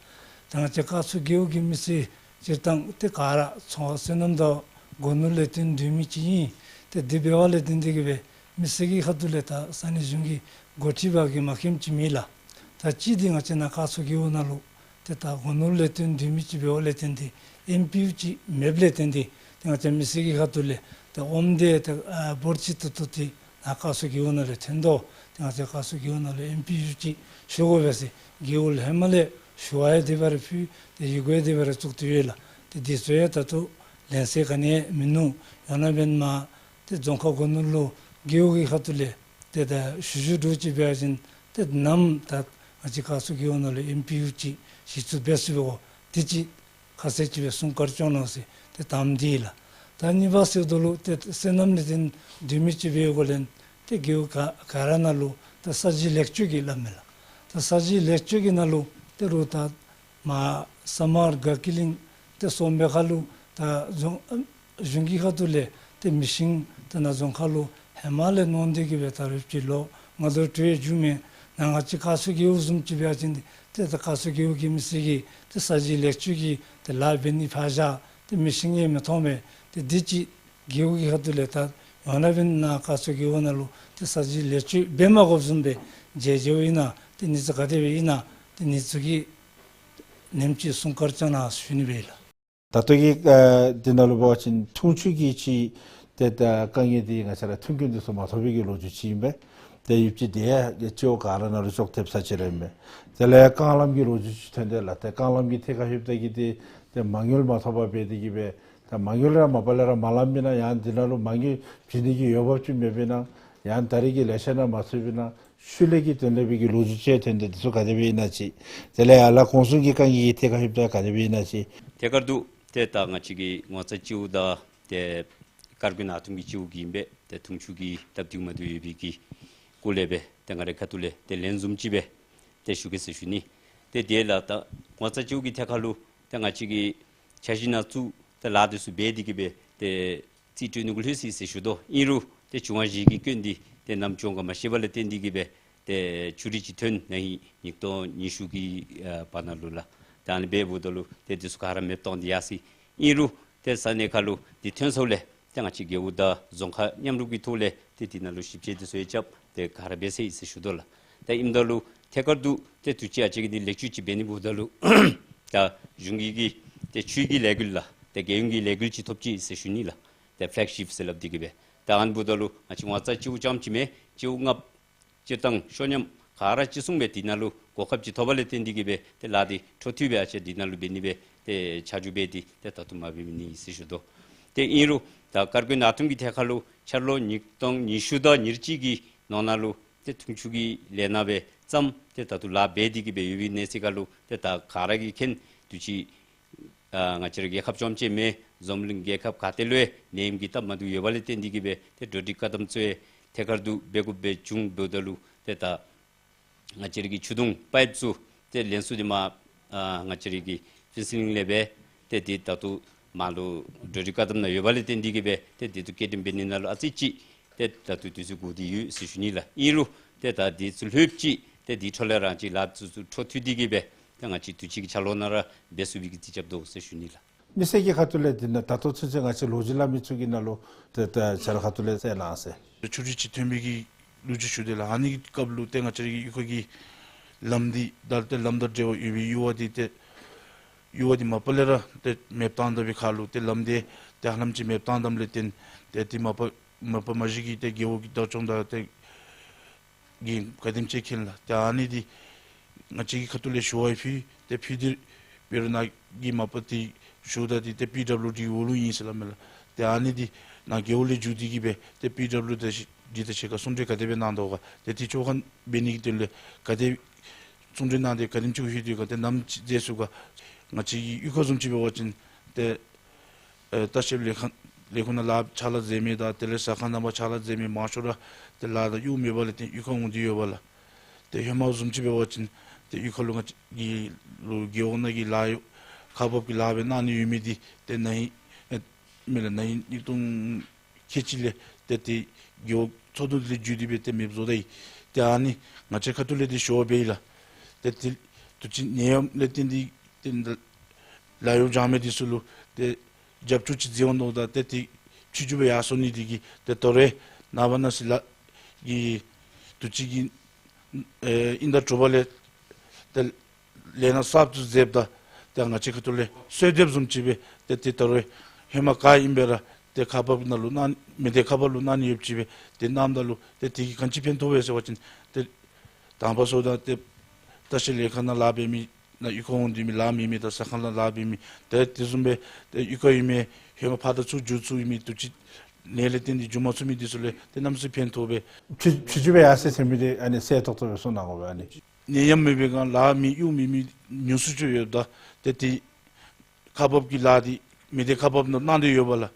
ད་ ང་བཅས་བཀའ་ཚོགས་རྒེད་འོག་གི་མི་སེར་སྤྱིར་བཏང་ཏེ་ག་ར་ཚོང་པ་སོ་ནམ་དང་སྒོ་ནོར་ལས་བརྟེན་སྡོད་མི་ཅིག་ཨིན། ཏེ་དེ་འབདཝ་ལས་བརྟེན་ཏེ་གིས་སྦེ་མི་སེར་གྱི་ཁ་ཐུག་ལས་ད་ས་གནས་གཞུང་གི་འགོ་ཁྲིདཔ་གིས་མ་མཁྱེནམ་ཅིག་མེད་ལགས། ད་ཅི་འདི་ང་བཅས་ནཱ་བཀའ་ཚོགས་རྒེད་འོག་ནང་ལུ་ཏེ་ད་སྒོ་ནོར་ལས་བརྟེན་སྡོད་མི་ཅིག་འབདཝ་ལས་བརྟེན་ཏེ་ཨེམ་པི་ཡུ་ཅིག་མེདཔ་ལས་བརྟེན་ཏེ་ཏེ་ང་བཅས་མི་སེར་གྱི་ཁ་ཐུག་ལས་ཏེ་ཨོམ་དེ་ཏེ་ཨ་འབོར་ཆེ་ཏོག་ཏོ་དེ་ནཱ་བཀའ་ཚོགས་རྒེད་འོག་ནང་ལས་ཐོན་དོ། ཏེ་ང་བཅས་བཀའ་ཚོགས་རྒེད་འོག་ནང་ལུ་ཨེམ་པི་ཡུ་ཅིག་ཞུ་དགོ་པས་ཟེར་རྒེད་འོག་ལུ་ཧེ་མ་ལས་ཞུ་བ་ཡང་དེ་སྦེ་ར་ཕུལ། ཏེ་ཡི་གུ་ཡང་དེ་སྦེ་ར་བཙུགས་ཏེ་ཡོད་ལགས། ཏེ་དེ་ཚུ་ཡང་ད་ལྟོ་ལན་གསལ་ག་ནི་ཡང་མིན་ནུག། ཡང་ན་འབདན་མར་ཏེ་རྫོང་ཁག་སྒོ་ནོར་ལུ་རྒེད་འོག་གི་ཁ་ཐུག་ལས་ཏེ་ད་ཞུ་ཞུཝ་འདྲཝ་ཅིག་འབད་བ་ཅིན་ཏེ་ནམ་ད་ང་བཅས་བཀའ་ཚོགས་རྒེད་འོག་ནང་ལུ་ཨེམ་པི་ཡུ་ཅིག་གཞི་བཙུགས་འབད་ཚུགས་པས་གོ། དེ་ཅིག་ཁ་གསལ་ཅིག་སྦེ་གསུང་བཀའ་བཀྱོན་གནང་ཟེར་ཏེ་དམ་འདི་ལགས། ད་གཉིས་པ་ཟེརཝ་ད་ལུ་ཏེ་སོ་ནམ་ལས་བརྟེན་སྡོད་མི་ཅིག་འབད་བའི་སྒོ་ལས་ཏེ་རྒེད་འོག་ག་ག་ར་ནང་ལུ་ཏེ་ས་གཞི་ལེགས་བཅོས་ཀྱི་སླབ་མས་ལགས། ད་ས་གཞི་ལེགས་བཅོས་ཀྱི་ནང་ལུ་ཏེ་རུང་ད་མར་ས་དམར་དགའ་སྐྱིད་གླིང་ཏེ་གསུམ་པའི་ཁ་ལུ་ད་རྫོང་གཞུང་གི་ཁ་ཐུག་ལས་ཏེ་མེ་ཤིང་ཏེ་ནཱ་རྫོང་ཁག་ལུ་ཧེ་མ་ལས་གནང་སྟེ་གིས་སྦེ་ད་རུང་ཅིག་ལོ་ལྔ་དོ་དྲུག་ཡང་མཇུག་མེད། ནཱ་ང་བཅས་བཀའ་ཚོགས་རྒེད་འོག་བཟུམ་ཅིག་འབད་བ་ཅིན་ཏེ་ད་བཀའ་ཚོགས་རྒེད་འོག་གི་མི་སེར་གྱིས་ཏེ་ས་གཞི་ལེགས་བཅོས་ཀྱི་ཏེ་ལཱ་འབད་ནི་ཕར་བཞག་ཏེ་མེ་ཤིང་ཡང་མི་མཐོང་པས། ཏེ་དེ་ཅིག་རྒེད་འོག་གི་ཁ་ཐུག་ལས་ད་ཡང་ན་འབདན་ནཱ་བཀའ་ཚོགས་རྒེད་འོག་ནང་ལུ་ཏེ་ས་གཞི་ལེགས་བཅོས་འབད་མ་དགོཔ་བཟུམ་སྦེ་མཇལ་མཇལཝ་ཨིན་ན། ཏེ་ཨ་ནི་ཚུ་ག་དེ་སྦེ་ཨིན་ན། ཏེ་ཨ་ནི་ཚུ་གི་ནེམ་ཅིག་གསུང་བཀའ་བཀྱོན་གནང་ཟེར་ཞུ་ནི་སྦེ་ཨིན་ལགས། ད་ལྟོ་གི་ཨ་འདི་ནང་ལུ་འབད་བ་ཅིན་འཐུང་ཆུ་གི་ཅིག་ཏེ་ད་དཀའ་ངལ་འདི་ང་བཅས་ར་མཐུན་རྐྱེན་འདི་ཚུ་མ་ཐོབ་པའི་གི་ལོ་རྒྱུས་ཅིག་ཨིན་པས། ཏེ་ཡུདཔ་ཅིག་དེ་ཡང་སྤྱི་འོག་ག་ར་ནང་ལུ་ཅོག་འཐདཔ་ས་ཅིག་ར་ཨིན་པས། དེ་ལས་རྐང་ལམ་གྱི་ལོ་རྒྱུས་ཅིག་ཐོན་དེས་ལགས། ཏེ་རྐང་ལམ་གྱི་ཐད་ཁར་ལྷོདཔ་ད་གིས་ཏེ་ཏེ་མ་དངུལ་མ་ཐོབ་པར་འབད་དེ་གིས་སྦེ་ཏེ་མ་དངུལ་ར་མ་པ་ལས་ར་མ་ལངམ་ཨིན་ན། ཡང་འདི་ནང་ལུ་མ་དངུལ་བྱིན་ནི་གི་འོས་འབབ་ཅིག་མེདཔ་ཨིན་ན། ཡང་ད་རེས་ཀྱི་ལས་འཆར་ནང་མ་ཚུདཔ་ཨིན་ན། ཤུལ་ལས་ཀྱི་དོན་ལས་འབད་གི་ལོ་རྒྱུས་ཅིག་ཐོན་དེས། འདི་ཚུ་ག་དེ་སྦེ་ཨིན་ན་ཅིག། དེ་ལས་ཡར་ལས་གོང་གསུམ་གྱི་དཀའ་ངལ་གྱི་ཐད་ཁར་ལྷོདཔ་ད་ག་དེ་སྦེ་ཨིན་ན་ཅིག། ཐད་ཀར་དུ་ཏེ་ད་ང་བཅས་ཀྱི་ངོ་ཚ་སྤྱི་འོག་དང་ཏེ་དཀར་མགོ་ནག་གཏུམ་གྱི་སྤྱི་འོག་གི་ཨིན་པས། ཏེ་འཐུང་ཆུ་གི་སྟབས་བདེཝ་མ་བདེཝ་ཡོད་པའི་གི་སྐོར་ལས་སྦེ་ཏེ་ང་རའི་ཁ་ཐུག་ལས་ཏེ་ལན་བཟུམ་ཅིག་སྦེ་ཏེ་ཞུ་གེ་ཟེར་ཞུ་ནི། ཏེ་དེ་ལས་ད་ངོ་ཚ་སྤྱི་འོག་གི་ཐད་ཁར་ལུ་ཏེ་ང་བཅས་ཀྱིས་འཆར་གཞི་ནང་བཙུགས་ཏེ་ལཱ་འདི་ཚུ་འབད་དེ་གིས་སྦེ་ཏེ་རྩིས་སྤྲོད་ནི་གུ་ལྷོད་ཅི་ཟེར་ཞུ་དོ། ཨིན་རུང་ཏེ་བྱུང་བ་གཞི་གི་སྐྱོན་འདི་ཏེ་ནམ་བྱུང་ག་མ་ཤེས་པ་ལས་བརྟེན་ཏེ་གིས་སྦེ་ཏེ་ཆུ་རུད་ཅིག་ཐོན་ནཱ་ཧིང་ཉིས་སྟོང་ཉི་ཤུ་གི་ཨ་བར་ན་ལུ་ལགས། ད་ཨ་ནི་འབདཝ་ད་ལུ་ཏེ་འདི་ཚུ་ག་ར་མེདཔ་བཏང་སྟེ་ཡར་སོ་ཡི། ཨིན་རུང་ཏེ་ས་གནས་ཁར་ལུ་འདི་ཐོན་སོངམ་ལས་ཏེ་ང་བཅས་རྒེད་འོག་དང་རྫོང་ཁག་མཉམ་རུབ་ཀྱི་ཐོག་ལས་ཏེ་འདི་ནང་ལུ་ཞིབ་དཔྱད་འདི་ཚུ་ཡང་རྐྱབ་སྟེ་ག་ར་འབད་ཚར་ཡི་ཟེར་ཞུ་དོ་ལགས། ཏེ་ཨིནམ་ད་ལུ་ཐད་ཀར་དུ་ཏེ་དུས་ཅི་ཨ་ཙི་གི་འདི་ལེགས་བཅོས་ཅིག་འབད་ནི་འབདཝ་ད་ལུ་ད་གཞུང་གི་གི་ཏེ་ཆུའི་གི་ལས་འགུལ་ལགས། ཏེ་རྒྱལ་ཡོངས་ཀྱི་ལས་འགུལ་ཅིག་ཐོབ་ཅི་ཟེར་ཞུ་ནི་ལགས། ཏེ་ཕ་ལེག་ཤིབ་ཟེར་སླབ་སྟེ་གིས་སྦེ། ད་ཨ་ནི་འབདཝ་ད་ལུ་ང་བཅས་ངོ་ཚ་སྤྱི་འོག་རྐྱངམ་ཅིག་མེན། སྤྱི་འོག་ལྔ་སྤྱིར་བཏང་ཤོ་ཉམས་ག་ར་ཅིག་སོང་སྦེ་འདི་ནང་ལུ་གོ་སྐབས་ཅིག་ཐོབ་པ་ལས་བརྟེན་ཏེ་གིས་སྦེ་ཏེ་ལཱ་འདི་འཕྲོ་མཐུད་སྦེ་ཨ་ཙི་འདི་ནང་ལུ་འབད་ནི་སྦེ་ཏེ་ཆ་འཇོག་འབད་དེ་ཏེ་ད་ལྟོ་མ་འབད་མི་ནི་ཟེར་ཞུ་དོ། ཏེ་ཨིན་རུང་ད་དཀར་མགོ་ནག་གཏུམ་གྱི་ཐད་ཁར་ལུ་འཆར་ལོ་ཉིས་སྟོང་ཉི་ཤུ་དང་ཉེར་གཅིག་གི་ནང་ན་ལུ་ཏེ་འཐུང་ཆུ་གི་ལས་སྣ་སྦེ་བརྩམས་ཏེ་ད་ལྟོ་ལཱ་འབད་དེ་གིས་སྦེ་ཡོད་པའི་གནས་ཚུལ་ཁར་ལུ་ཏེ་ད་ག་ར་གིས་མཁྱེན། དུས་ཅི་ཨ་ང་བཅས་རའི་རྒྱལ་ཁབ་རྐྱངམ་ཅིག་མེན། འཛམ་གླིང་རྒྱལ་ཁབ་ག་ཏེ་ལུ་ཡང་ནད་ཡམས་ཀྱི་སྟབས་མ་བདེཝ་ཡོད་པ་ལས་བརྟེན་ཏེ་གིས་སྦེ་ཏེ་གྲ་སྒྲིག་བཀག་དམ་ཚུ་ཡང་ཐད་ཀར་དུ་འབད་དགོཔ་སྦེ་བྱུང་། འབདཝ་ད་ལུ་ཏེ་ད་ང་བཅས་རའི་གི་ཆུ་དུང་པའིཔ་ཚུ་ཏེ་ལེན་ཚུགས་ཏེ་མ་ཨ་ང་བཅས་རའི་གི་ཕེན་སིང་ལས་འབད་ཏེ་འདི་ད་ལྟོ་མར་ལུ་གྲ་སྒྲིག་བཀག་དམ་ནང་ཡོད་པ་ལས་བརྟེན་ཏེ་གིས་སྦེ་ཏེ་འདི་ཚུ་བསྐྱར་སྒྲིང་འབད་ནི་ནང་ལུ་ཨ་ཙི་ཅིག་ཏེ་ད་ལྟོ་དུས་ཚོད་འགོར་ཏེ་ཡོད་ཟེར་ཞུ་ནི་ལགས། ཨིན་རུང་ཏེ་ད་འདི་ཚུ་ལྷོདཔ་ཅིག་ཏེ་འདི་འཕྲོ་ལས་ར་ཅིག་ལཱ་ཚུ་ཚུ་འཕྲོ་མཐུད་དེ་གིས་སྦེ་ཏེ་ང་བཅས་དུས་ཅི་གི་འཆར་ལོ་ནང་ར་འབད་ཚུགས་པའི་གི་རྩིས་རྐྱབ་དོ་ཟེར་ཞུ་ནི་ལགས། མི་སེར་གྱི་ཁ་ཐུག་ལས་འདི་ནང་ད་ལྟོ་ཚུན་ཚོད་ང་བཅས་ལོ་རྒྱུས་སླབ་མི་ཚུ་གི་ནང་ལུ་ཏེ་ཏེ་ཁྱེད་ར་ཁ་ཐུག་ལས་ཟེར་ལགས་ཟེར། ཆུ་རུད་ཅིག་ཐོན་པའི་གི་ལོ་རྒྱུས་ཞུ་དེས་ལགས། ཨ་ནི་གི་སྐབས་ལུ་ཏེ་ང་བཅས་རའི་གཡུས་ཁ་གི་ལམ་འདི་ད་ཏེ་ལམ་དང་འབྲེལ་བ་ཡོད་པའི་གཡུར་བ་འདི་ཏེ་གཡུར་བ་འདི་མ་པ་ལས་ར་ཏེ་མེདཔ་བཏང་ད་པའི་ཁར་ལུ་ཏེ་ལམ་འདི་ཏེ་ཧ་ལམ་ཅིག་མེདཔ་བཏང་དམ་ལས་བརྟེན་ཏེ་འདི་མ་པ་མ་པ་མ་གཞི་གི་ཏེ་རྒེད་འོག་གི་བདག་སྐྱོང་དང་ཏེ་གིས་ག་དེམ་ཅིག་མཁྱེན་ལགས། ཏེ་ཨ་ནི་འདི་ང་བཅས་ཀྱི་ཁ་ཐུག་ལས་ཞུ་བ་ཕུལ། ཏེ་ཕུལ་ཏེ་འབད་རུང་ནཱ་གི་མ་པ་འདི་ཞུ་ད་འདི་ཏེ་པི་ཌབ་ལིའུ་ཌི་འོག་ལུ་ཨིན་ཟེར་སླབ་མས་ལགས། ཏེ་ཨ་ནི་འདི་ནཱ་རྒེད་འོག་ལས་བརྒྱུད་དེ་གིས་སྦེ་ཏེ་པི་ཌབ་ལིའུ་ཌི་དང་ཞི་འདི་དང་ཕྱེད་ཀ་གསུང་གྲོས་ག་དེ་སྦེ་གནང་དོ་ག། ཏེ་འདི་ཚུ་ག་འབད་ནི་གི་དོན་ལས་ག་དེ་གསུང་གྲོས་གནང་སྟེ་ག་དེམ་ཅིག་ལྷོད་དོ་ག། ཏེ་ནམ་ཅིག་མཛད་ཚུགས་ག། ང་བཅས་ཀྱི་གཡུས་ཁ་བཟུམ་ཅིག་འབད་བ་ཅིན་ཏེ་ཨེ་ལྟ་བཤལ་ལས་ཁང་ལས་ཁུངས་ནང་ལཱ་ཕྱག་ལཱ་མཛད་མི་དང་དེ་ལས་ཟ་ཁང་ནང་ཕར་ཕྱག་ལཱ་མཛད་མི་མང་ཤོས་ར་ཏེ་ལཱ་དང་གཡོག་མེད་པ་ལས་བརྟེན་གཡུས་ཁར་འོང་སྟེ་ཡོད་པས་ལགས། ཏེ་ཧེ་མ་བཟུམ་ཅིག་འབད་བ་ཅིན་ཏེ་གཡུས་ཁ་ལུ་ང་བཅས་ཀྱི་ལུ་རྒེད་འོག་ནང་གི་ལཱ་ཡོད་ཁག་འབག་གི་ལཱ་སྦེ་གནང་ནི་ཡོད་མི་འདི་ཏེ་ནཱ་ཧིང་ཨེ་མེན་ལགས། ནཱ་ཧིང་གཉིས་སྟོང་ཁལ་གཅིག་ལས་ཏེ་ཏེ་རྒེད་འོག་ཚོགས་འདུ་འདི་ལས་བརྒྱུད་དེ་སྦེ་ཏེ་མེདཔ་བཟོ་ད་ཡི། ཏེ་ཨ་ནི་ང་བཅས་ཁ་ཐུག་ལས་ཏེ་ཞུ་བ་འབད་ཡི་ལགས། ཏེ་ཏེ་དུས་ཅི་ནད་ཡམས་ལས་བརྟེན་ཏེ་ ཏེ་ལཱ་གཡོག་སྦྱང་མི་འདི་ཚུ་ལུ་ཏེ་རྒྱབ་སྐྱོར་ཅིག་མཛད་འོང་དོ་ད་ཏེ་ཏེ་ཕྱི་འགྱུར་སྦེ་ཡར་སོང་ནི་འདི་གིས་ཏེ་ད་རུང་ནངས་པ་གནངས་ཚེ་ལཱ་གི་དུས་ཅི་གི་ཨེ་དབྱིན་ཟླ་དྲུག་པ་ལས་ཏེ་ལས་སྣ་གསརཔ་ཚུ་མཛདཔ་ད་ཏེ་ང་བཅས་ཁ་ཐུག་ལས་གསོལ་འདེབས་བཟུམ་ཅིག་སྦེ་ཏེ་ཏེ་ད་རུང་ཧེ་མ་ག་ཨིན་པས་ར་ཏེ་ཁག་འབགཔ་ནང་ལུ་གནང་མི་སྡེ་ཁག་འབགཔ་ལུ་གནང་ནི་ཡོདཔ་ཅིག་སྦེ་ཏེ་གནངམ་ད་ལུ་ཏེ་དེ་གིས་ག་ཅི་ཕན་ཐོགས་པས་ཟེར་བ་ཅིན་ཏེ་དང་པ་སོ་ད་ཏེ་ལྟ་བཤལ་ལས་ཁང་ནང་ལཱ་འབད་མི་ནཱ་གཡུས་ཁར་འོང་སྡོད་མི་ལཱ་མེད་མི་དང་ཟ་ཁང་ནང་ལཱ་འབད་མི་ཏེ་དེ་བཟུམ་སྦེ་ཏེ་གཡུས་ཁར་ཡོད་མི་ཧེ་མ་ཕར་དང་ཚུར་འགྱོ་ཚུགས་ཡོད་མི་དུས་ཅི་ནད་ལས་བརྟེན་ཏེ་འགྱོ་མ་ཚུགས་མི་འདི་ཚུ་ལུ་ཏེ་གནམ་མེད་ས་མེད་ཕན་ཐོགས་པས། ཕྱི་ཕྱི་འགྱུར་སྦེ་ཡར་སོང་ཟེར་མི་འདི་ཨ་ནི་གསལ་ཏོག་ཏོ་སྦེ་གསུང་གནང་དགོ་པས། ཨ་ནི་ནད་ཡམས་མེད་པའི་སྒང་ལཱ་མེད་གཡོག་མེད་མི་ཉུང་སུ་ཅིག་ཡོདཔ་ད་ཏེ་དེ་ཁག་འབག་གི་ལཱ་འདི་མི་སྡེ་ཁག་འབག་ནང་གནང་སྟེ་ཡོདཔ་ལགས།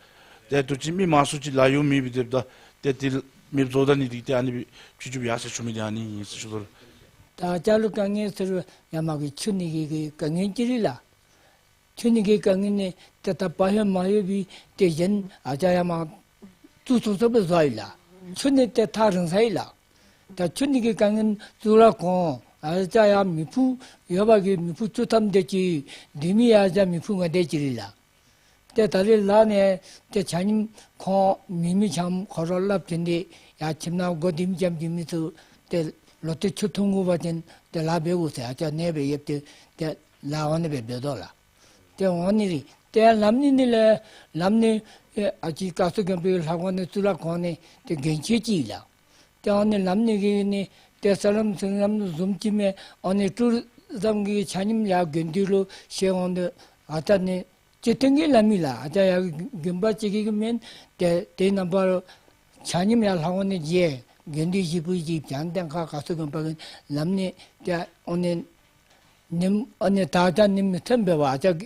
ཏེ་དུས་ཅི་མི་མང་སུ་ཅིག་ལཱ་གཡོག་མེདཔ་སྦེ་སྡོདཔ་ད་ཏེ་དེ་མེདཔ་བཟོ་ད་ནི་འདི་ཏེ་ཨ་ནི་སྦེ་ཕྱི་འགྱུར་སྦེ་ཡར་སོང་ཞུ་མི་འདི་ཨ་ནི་ཨིན་ཟེར་ཞུ་དོ་ལགས། ད་ཅ་ལུ་དཀའ་ངལ་ཟེར་ཡར་མར་གྱི་ཆུ་ནི་གི་གི་དཀའ་ངལ་ཅིག་རེད་ལགས། ཆུ་ནི་གི་དཀའ་ངལ་ནི་ཏེ་ད་བག་ཡོད་མ་ཡོད་པའི་ཏེ་གཞན་ཨ་ཅག་ཡར་མར་བཙུགས་ཚུགས་ཚུགས་སྦེ་བཟོ་ཡི་ལགས། ཆུ་ནི་ཏེ་ཐག་རིང་ས་ཡི་ལགས། ད་ཆུ་ནི་གི་དཀའ་ངལ་གཙུག་ལག་ཁང་ཨ་ཅག་ཡར་མི་ཕུ་ཡོད་པ་གི་མི་ཕུ་བཅུ་ཐམ་དེ་ཅིག་སྡོད་མི་ཡར་ཨ་ཅག་མི་ཕུ་ལྔ་དེ་ཅིག་རེད་ལགས། ཏེ་ད་རེས་ལཱ་ནི་ཏེ་ཆ་མཉམ་ཁོང་མི་མི་ཆ་མཉམ་ཁོ་ར་སླབ་ཅི་ཏེ་ཡར་ཁྱིམ་ནང་སྒོ་བསྡམས་བཞག་མི་ཚུ་ཏེ་ལོག་སྟེ་ཆུ་འཐུང་དགོ་པ་ཅིན་ཏེ་ལཱ་འབད་དགོ་ཟེར་ཨ་ཅག་ནད་སྦེ་ཡོདཔ་ཏེ་ཏེ་ལཱ་འོང་ནི་སྦེ་འབད་དོ་ལགས། ཏེ་འོང་ནི་རེད། ཏེ་ལམ་ནི་ནི་ལས་ལམ་ནི་ཨེ་ཨ་ཅི་བཀའ་ཟུར་དགོན་པའི་ལྷ་ཁང་ནི་གཙུག་ལག་ཁང་ནི་ཏེ་གན་ཆེ་ཅིག་ལགས། ཏེ་འོང་ནི་ལམ་ནི་གི་ནི་ཏེ་ས་ལམ་སེང་ལམ་བཟུམ་ཅིག་མེད། འོང་ནི་ཊུ་རི་ཛམ་གྱི་ཆ་མཉམ་ཡར་དགོན་སྡེ་ལུ་བཤལ་འོང་དོ། ཨ་ད་ནི་སྤྱིར་བཏང་གི་ལམ་ཨིན་ལགས། ཨ་ད་ཡར་དགོན་པ་ཅིག་གི་མེན། ཏེ་དེ་རྣམ་པ་ཆ་མཉམ་ཡར་ལྷ་ཁང་ནི་མཇལ་དགོན་སྡེ་བཞི་པོ་ཅིག་བྱང་སྟེང་ཁ་བཀའ་ཟུར་དགོན་པ་གི་ལམ་ནི་ཏེ་འོང་ནི་ནེམ་ཨ་ནི་ད་ཅ་ནི་མི་ཚན་འབད་བ་ཨ་ཅག་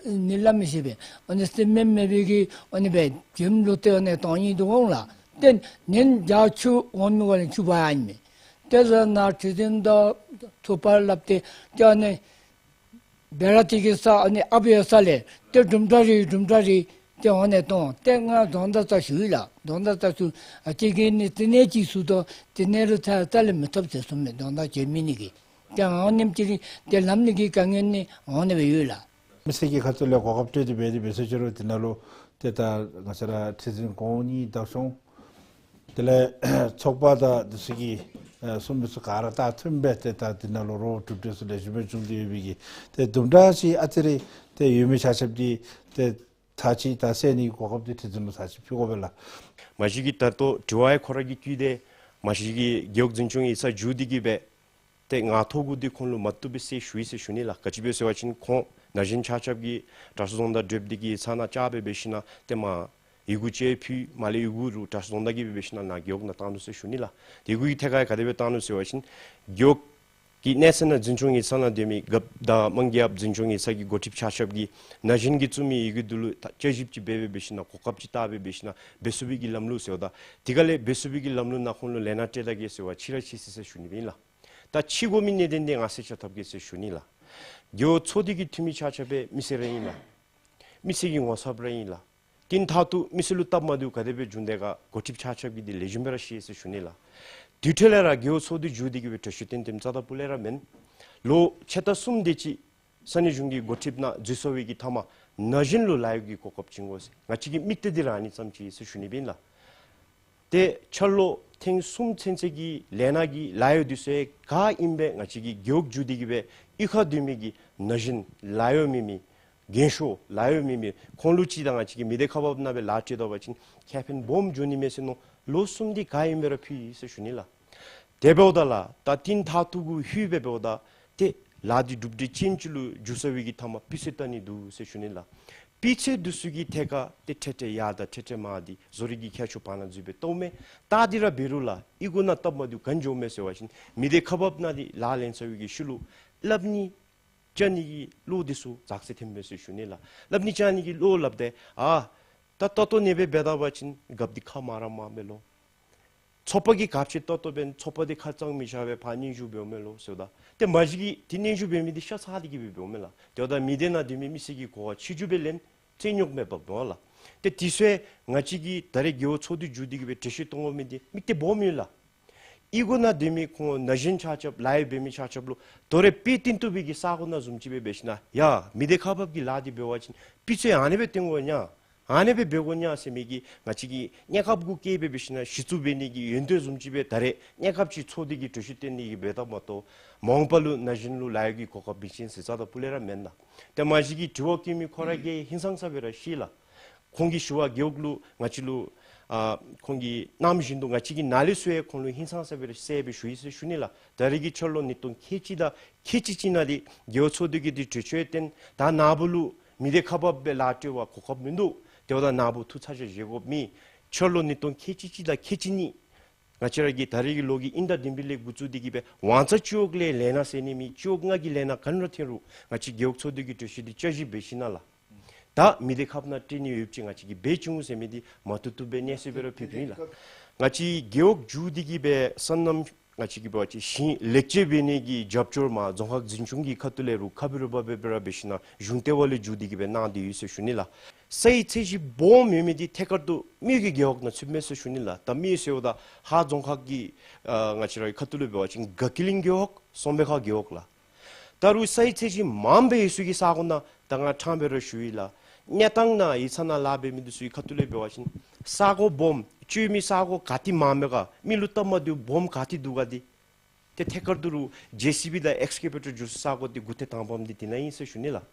ནི་ལམ་མི་ཤེས་པས། ཨ་ནི་སི་མེནཊ་མེད་པའི་གི་ཨ་ནི་སྦེ་འཇིམ་ལུ་ཏེ་ཨ་ནི་སྟོང་ཉིད་དུ་འོང་ལགས། ཏེ་ནན་རྒྱ་ཆུ་འོང་མི་ག་ལས་ཆུ་བ་ཡ་ཨིན་མས། ཏེ་ཟེར་ན་ཁྲི་འཛིན་དང་ཐུག་པར་སླབ་སྟེ་ཏེ་ཨ་ནི་སྦེ་ར་ཏེ་གི་ས་ཨ་ནི་ཨཔ་ཡོད་ས་ལས་ཏེ་དུམ་གྲ་རེ་དུམ་གྲ་རེ་ཏེ་འོང་ནི་གཏོང་། ཏེ་ང་རྫོང་བདག་ཚུ་ཞུ་ཡི་ལགས། རྫོང་བདག་ཚུ་ཨ་ཅིག་གིས་ནི་ཏེ་ནེ་ཅིག་ཞུ་དོ། ཏེ་ནེ་རུ་ཚ་ཚ་ལས་མི་ཐོབ་ཟེར་གསུངམ་མས། རྫོང་བདག་ཅིག་མི་ནི་གིས། ཏེ་འོང་ནེམ་ཅིག་རེ་ཏེ་ལམ་ནི་གི་དཀའ་ངལ་ནི་འོང་ནི་སྦེ་ཡོད་ལགས། མི་སེར་གྱི་ཁ་ཐུག་ལས་གོ་སྐབས་སྤྲོད་དེ་འབད་དེ་འབད་ཟེར་ཞུ་རུང་དེ་ནང་ལུ་ཏེ་ད་ང་བཅས་ར་ཁྲི་འཛིན་གོང་འོག་གཉིས་བདག་སྐྱོང་དེ་ལས་ཚོགས་པ་དང་དེ་ཚུ་གིས་ཨ་གསུངས་མི་ཚུ་ག་ར་ད་མཐུན་སྦེ་ཏེ་ད་དེ་ནང་ལུ་རོགས་གྲུབ་འབྲས་ཚུ་ལེགས་ཤོམ་སྦེ་བྱུང་སྟེ་ཡོད་པའི་གི་ཏེ་དུམ་གྲ་ཅིག་ཨ་ཙི་རེ་ཏེ་ཡོད་མི་ཆ་ཁྱབ་འདི་ཏེ་ཚར་གཅིག་ད་གསན་ནི་གོ་སྐབས་འདི་ཁྲི་འཛིན་ལུ་ཚར་གཅིག་ཕུལ་དགོ་པས་ལགས། མ་གཞི་གིས་ད་ལྟོ་དྲི་བ་ཡང་ཁོ་ར་གིས་བཀོད་དེ་མ་གཞི་གིས་རྒེད་འོག་འཛིན་སྐྱོང་ཡིག་ཚང་བརྒྱུད་དེ་གིས་སྦེ་ཏེ་ངག་ཐོག་གུ་འདི་ཁོང་ལུ་མ་བཏུབ་པས་ཟེར་ཞུ་ཡི་ཟེར་ཞུ་ནི་ལགས། ག་ཅི་སྦེ་ཟེར་བ་ཅིན་ཁོང་ན་གཞོན་ཆ་ཁྱབ་ཀྱིས་དྲག་ཤོས་རྫོང་བདག་གྲུབ་སྟེ་གིས་ཡིག་ཚང་ནང་བཅར་སྦེ་འབད་ཞིན་ན་ཏེ་མར་ཡི་གུ་ཅིག་ཕུལ། མར་ལས་ཡི་གུ་རུང་དྲག་ཤོས་རྫོང་བདག་གིས་སྦེ་འབད་ཞིན་ན་ནཱ་རྒེད་འོག་ནང་བཏང་ནུག་ཟེར་ཞུ་ནི་ལགས། ཏེ་ཡི་གུ་གི་ཐད་ཁར་ག་དེ་སྦེ་བཏང་ནུག་ཟེར་བ་ཅིན་རྒེད་འོག་གི་གནས་ཚད་ནང་འཛིན་སྐྱོང་ཡིག་ཚང་ནང་སྡོད་མི་རྒཔོ་དང་དམངས་རྒྱབ་འཛིན་སྐྱོང་ཡིག་ཚང་གི་འགོ་ཁྲིདཔ་ཆ་ཁྱབ་ཀྱིས་ན་གཞོན་གྱིས་བཙུགས་མི་ཡི་གུ་འདི་ལུ་ད་བསྐྱར་ཞིབ་ཅིག་འབད་འབད་འབད་ཞིན་ན་གོ་སྐབས་ཅིག་བལྟ་སྦེ་འབད་ཞིན་ན་འབད་ཚུགས་པའི་གི་ལམ་ལུགས་ཟེརཝ་ད་དེ་ག་ལས་འབད་ཚུགས་པའི་གི་ལམ་ལུགས་ནང་ཁོང་ལུ་ལས་སྣ་སྤྲོད་ད་གེ་ཟེར་བ་ཅིན་ར་ཅིག་ཟེར་ཟེར་ཞུ་ནི་ཨིན་ལགས། ད་ཅིག་དགོ་མི་གནད་དོན་འདི་ང་བསལ་ཆ་འཐབ་གེ་ཟེར་ཞུ་ནི་ལགས། རྒེད་འོག་ཚོགས་སྡེ་གི་འཐུས་མི་ཆ་ཁྱབ་མི་སེར་ར་ཨིན་ལགས། མི་སེར་གྱི་ངོ་ཚབ་ར་ཨིན་ལགས། རྟིང་མཐའ་ཐུག་མི་སེར་ལུ་སྟབས་མ་བདེཝ་ག་དེ་སྦེ་འབྱུང་དེས་ག་འགོ་ཁྲིདཔ་ཆ་ཁྱབ་ཀྱིས་འདི་ལེགས་ཤོམ་སྦེ་ར་ཤེས་ཟེར་ཞུ་ནི་ལགས། དེ་འཕྲོ་ལས་ར་རྒེད་འོག་ཚོགས་སྡེ་བརྒྱུད་དེ་གིས་སྦེ་གྲོས་ཆོད་བཏོན་ཏེ་རྩ་དང་པོ་ལས་ར་མེན། ལོ་ཕྱེད་དང་གསུམ་དེ་ཅིག་ས་གནས་གཞུང་གི་འགོ་ཁྲིདཔ་ནང་འཛུལ་སོང་བའི་གི་མཐའ་མ་ན་གཞོན་ལུ་ལཱ་གཡོག་གི་གོ་སྐབས་བྱིན་དགོ་ཟེར་ང་བཅས་ཀྱི་དམིགས་གཏད་འདི་ར་ཨ་ནི་ཙམ་ཅིག་ཨིན་ཟེར་ཞུ་ནི་སྦེ་ཨིན་ལགས། ཏེ་འཆར་ལོ་ཐེངས་གསུམ་ཚུན་ཚོད་ཀྱི་ལས་སྣ་གི་ལཱ་གཡོག་འདི་ཚུ་ག་ཨིནམ་སྦེ་ང་བཅས་ཀྱི་རྒེད་འོག་བརྒྱུད་དེ་གིས་སྦེ་གཡུས་ཁར་སྡོད་མི་གི་ན་གཞོན་ལཱ་གཡོག་མེད་མི་རྒན་ཤོས་ལཱ་གཡོག་མེད་མི་ཁོང་ལུ་ཅིག་དང་ང་བཅས་ཀྱི་མི་སྡེ་ཁག་འབགཔ་ནང་སྦེ་ལཱ་སྤྲོད་ད་པ་ཅིན་ཁེ་ཕན་སྦོམ་འབྱུང་ནི་མས་ཟེར་མནོ་ལོ་གསུམ་འདི་ག་ཨིནམ་སྦེ་ར་ཕུལ་ཡི་ཟེར་ཞུ་ནི་ལགས། དེ་འབདཝ་ད་ལགས་ད་རྟིང་མཐའ་ཐུག་གུ་ལྷོད་སྦེ་འབདཝ་ད་ཏེ་ལཱ་འདི་གྲུབ་འབྲས་ཅན་ཅིག་ལུ་འགྱུར་སོང་བའི་གི་མཐའ་མ་སྤུས་ཚད་བལྟ་ནི་འདུག་ཟེར་ཞུ་ནི་ལགས། སྤུས་ཚད་འདི་ཚུ་གི་ཐད་ཁར་ཏེ་འཕྲལ་འཕྲལ་ཡར་དང་འཕྲལ་འཕྲལ་མར་འདི་བཟོ་རིག་གི་ཁྱད་ཆོས་བར་ན་འཛུལ་སྦེ་བལྟཝ་མས། ད་འདི་ར་འབད་རུང་ལགས་ཨི་གུ་ནང་སྟབས་མ་བདེཝ་ག་འགྱོཝ་མས་ཟེར་བ་ཅིན་མི་སྡེ་ཁག་འབགཔ་ནང་འདི་ལཱ་ལེན་ཚར་བའི་གི་ཤུལ་ལུ་སླབ་ནི་བཅར་ནི་གི་བློ་འདི་ཚུ་ཙག་ཙིག་ཐོནམ་མས་ཟེར་ཞུ་ནི་ལགས། སླབ་ནི་བཅར་ནི་གི་བློ་སླབ་སྟེ་ཨ་ད་ལྟོ་ནེ་སྦེ་འབད་ད་པ་ཅིན་རྒཔོ་འདི་ཁ་མང་ར་མང་མས་ལོ། ཚོགས་པ་གིས་ག་ཅི་ལྟ་ལྟཝ་འབདན་ཚོགས་པ་འདི་ཁ་གཙང་མི་བཞག་པར་ཕར་སྙན་ཞུ་འབདཝ་མས་ལོ་ཟེརཝ་ད། ཏེ་མ་གཞི་གིས་ཏེ་སྙན་ཞུ་འབད་མི་འདི་ཤ་ཚ་སྟེ་གིས་སྦེ་འབདཝ་མས་ལགས། དེ་འབདཝ་ད་མི་སྡེ་ནང་སྡོད་མི་མི་སེར་གྱིས་གོ་བ་ཕྱི་འགྱུར་སྦེ་ལེན་རྩོད་རྙོག་མེད་པར་འབདཝ་ལགས། ཏེ་དེ་ཚུ་ང་བཅས་ཀྱིས་ད་རེས་རྒེད་འོག་ཚོགས་སྡེ་བརྒྱུད་དེ་གིས་སྦེ་གྲོས་ཆོད་གཏང་དགོ་མི་འདི་དམིགས་གཏད་སྦོམ་ཡོད་ལགས། ཨི་གུ་ནང་སྡོད་མི་ཁོང་ན་གཞོན་ཆ་ཁྱབ་ལཱ་གཡོག་འབད་མི་ཆ་ཁྱབ་ལུ་དོ་རུང་དཔེ་སྟོན་བཏུབ་པའི་གི་ས་གོ་ནང་བཟུམ་ཅིག་སྦེ་འབད་ཞིན་ན་ཡ་མི་སྡེ་ཁག་འབག་གི་ལཱ་འདི་འབད་བ་ཅིན་སྤུས་ཚད་ཨ་ནི་སྦེ་སྟོན་དགོ་ནི་ཡ། ཨ་ནི་སྦེ་འབད་དགོ་ནི་ཡ་ཟེར་མི་གི་ང་བཅས་ཀྱི་གནས་སྐབས་གུ་བཀལ་སྦེ་འབད་ཞིན་ན་གཞི་བཙུགས་འབད་ནི་གི་ཡོན་ཏན་བཟུམ་ཅིག་སྦེ་ད་རེས་གནས་སྐབས་ཅིག་འཚོགས་ཏེ་གི་གྲོས་ཆོད་བཏོན་ནི་གི་འབདཝ་ད་མ་གཏོགས་མ་འོངས་པ་ལུ་ན་གཞོན་ལུ་ལཱ་གཡོག་གི་གོ་སྐབས་མི་ཆེན་ཟེར་རྩ་དང་སྤུ་ལས་ར་མེན་ལགས། ཏེ་མ་གཞི་གི་དྲི་བ་བཀོད་མི་ཁོ་ར་གིས་ཧིང་སངས་ས་སྦེ་ར་ཤེས་ལགས། ཁོང་གིས་ཞུ་བ་རྒེད་འོག་ལུ་ང་བཅས་ལུ་ཨ་ཁོང་གིས་གནངམ་བཞིན་དུ་ང་བཅས་ཀྱི་ནང་ལས་ཚུ་ཡང་ཁོང་ལུ་ཧིང་སངས་ས་སྦེ་ར་གསལ་སྦེ་ཞུ་ཡི་ཟེར་ཞུ་ནི་ལགས། ད་རེས་ཀྱི་ཕྱི་ལོ་ཉིས་སྟོང་ཁལ་གཅིག་དང་ཁལ་གཅིག་གཅིག་ནང་འདི་རྒེད་འོག་ཚོགས་འདུ་གིས་འདི་གྲོས་ཆོད་བཏོན། ད་ནཱ་བུ་ལུ་མི་སྡེ་ཁག་འབག་སྦེ་ལཱ་སྤྲོད་པར་གོ་སྐབས་མིན་འདུག། དེ་འབདཝ་ད་ནཱ་བུ་ཐུགས་ཚ་གྱང་བཞེས་དགོཔ་མེད། ཕྱི་ལོ་ཉིས་སྟོང་ཁལ་གཅིག་གཅིག་དང་ཁལ་གཅིག་གཉིས་ང་བཅས་ར་གི་ད་རེས་ཀྱི་ལོ་གི་དབྱིན་ཟླ་བདུན་པའི་ལས་འགོ་བཙུགས་ཏེ་གི་སྦེ་ཝང་ཚ་སྤྱི་འོག་ལས་ལས་སྣ་ཟེར་ནི་མེད། སྤྱི་འོག་ལྔ་གི་ལས་སྣ་ག་ནི་ར་ཐོན་རུང་ང་བཅས་རྒེད་འོག་ཚོགས་འདུ་གི་གྲོས་ཆོད་འདི་བསྐྱར་ཞིབ་འབད་ཞིན་ན་ལགས། ད་མི་སྡེ་ཁག་ནང་སྤྲོད་ནི་ཡོདཔ་ཅིག་ང་བཅས་ཀྱིས་འབད་བཅུག་འོང་ཟེར་མི་འདི་མ་བཏུབ་བཏུབ་སྦེ་གནས་ཚུལ་སྦེ་ར་ཕུལ་ཕུལ་ཡི་ལགས། ང་བཅས་རྒེད་འོག་མཇུག་སྡུད་དེ་གི་སྦེ་སོ་ནམ་ང་བཅས་ཀྱིས་འབད་བ་ཅིན་ཞིང་ལེགས་བཅོས་འབད་ནི་གི་རྒྱབ་སྐྱོར་མར་རྫོང་ཁག་འཛིན་སྐྱོང་གི་ཁ་ཐུག་ལས་རུང་ཁ་འབུ་རུ་བ་འབད་འབད་ར་འབད་ཞིན་ན་གཞུང་ལྟེ་བ་ལས་མཇུག་སྡུད་དེ་གི་སྦེ་གནང་སྟེ་ཡོད་ཟེར་ཞུ་ནི་ལགས། ས་ཡི་ཚད་གཞི་སྦོམ་ཡོད་མི་འདི་ཐད་ཀར་དུ་མི་གི་རྒེད་འོག་ནང་ཚུདཔ་མས་ཟེར་ཞུ་ནི་ལགས། ད་མི་ཟེརཝ་ད་ཧཱ་རྫོང་ཁག་གི་ཨ་ང་བཅས་རའི་ཁ་ཐུག་ལས་འབད་བ་ཅིན་དགའ་སྐྱིད་གླིང་རྒེད་འོག་སོ་སྨད་ཁ་རྒེད་འོག་ལགས། ད་རུང་ས་ཡི་ཚད་གཞི་མངམ་སྦེ་ཡོད་ས་གི་ས་གོ་ནང་ད་ང་ཕྲང་སྦེ་ར་ཞུ་ཡི་ལགས། གནས་སྟངས་ནང་ཡིག་ཚང་ནང་ལཱ་འབད་མི་འདི་ཚུ་གི་ཁ་ཐུག་ལས་འབད་བ་ཅིན་ས་གོ་སྦོམ་སྤྱོད་མི་ས་གོ་ག་ཏེ་མངམ་མས་ག་མི་ལུ་སྟབས་མ་བདེཝ་སྦོམ་ག་ཏེ་འདུག་ག་འདི་ཏེ་ཐད་ཀར་དུ་རུང་ཇེ་སི་བི་དང་ཨེགསི་ཀེ་བེ་ཊར་འགྱོ་ས་ས་གོ་འདི་འགོ་ཐེངས་དང་པམ་འདི་འདི་ནང་ཨིན་ཟེར་ཞུ་ནི་ལགས།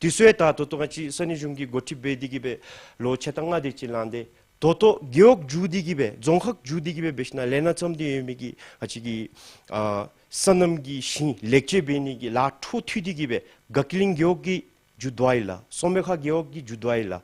དེ་ཚུ་ཡང་ད་ད་ལྟོ་ང་བཅས་ས་གནས་གཞུང་གིས་འགོ་ཁྲིདཔ་འབད་དེ་གི་སྦེ་ལོ་ཕྱེད་དང་ལྔ་དེ་ཅིག་ལང་སྟེ་ད་ལྟོ་རྒེད་འོག་མཇུག་སྡུད་དེ་གི་སྦེ་རྫོང་ཁག་མཇུག་སྡུད་དེ་གི་སྦེ་འབད་ཞིན་ན་ལས་སྣ་བརྩམས་ཏེ་ཡོད་མི་གི་ང་བཅས་ཀྱི་ཨ་སོ་ནམ་གྱི་ཞིང་ལེགས་བཅོས་འབད་ནི་གི་ལཱ་འཕྲོ་མཐུད་དེ་གི་སྦེ་དགའ་སྐྱིད་གླིང་རྒེད་འོག་གི་མཇུག་བསྡུ་ཡི་ལགས། སོ་སྨད་ཁ་རྒེད་འོག་གི་མཇུག་བསྡུ་ཡི་ལགས།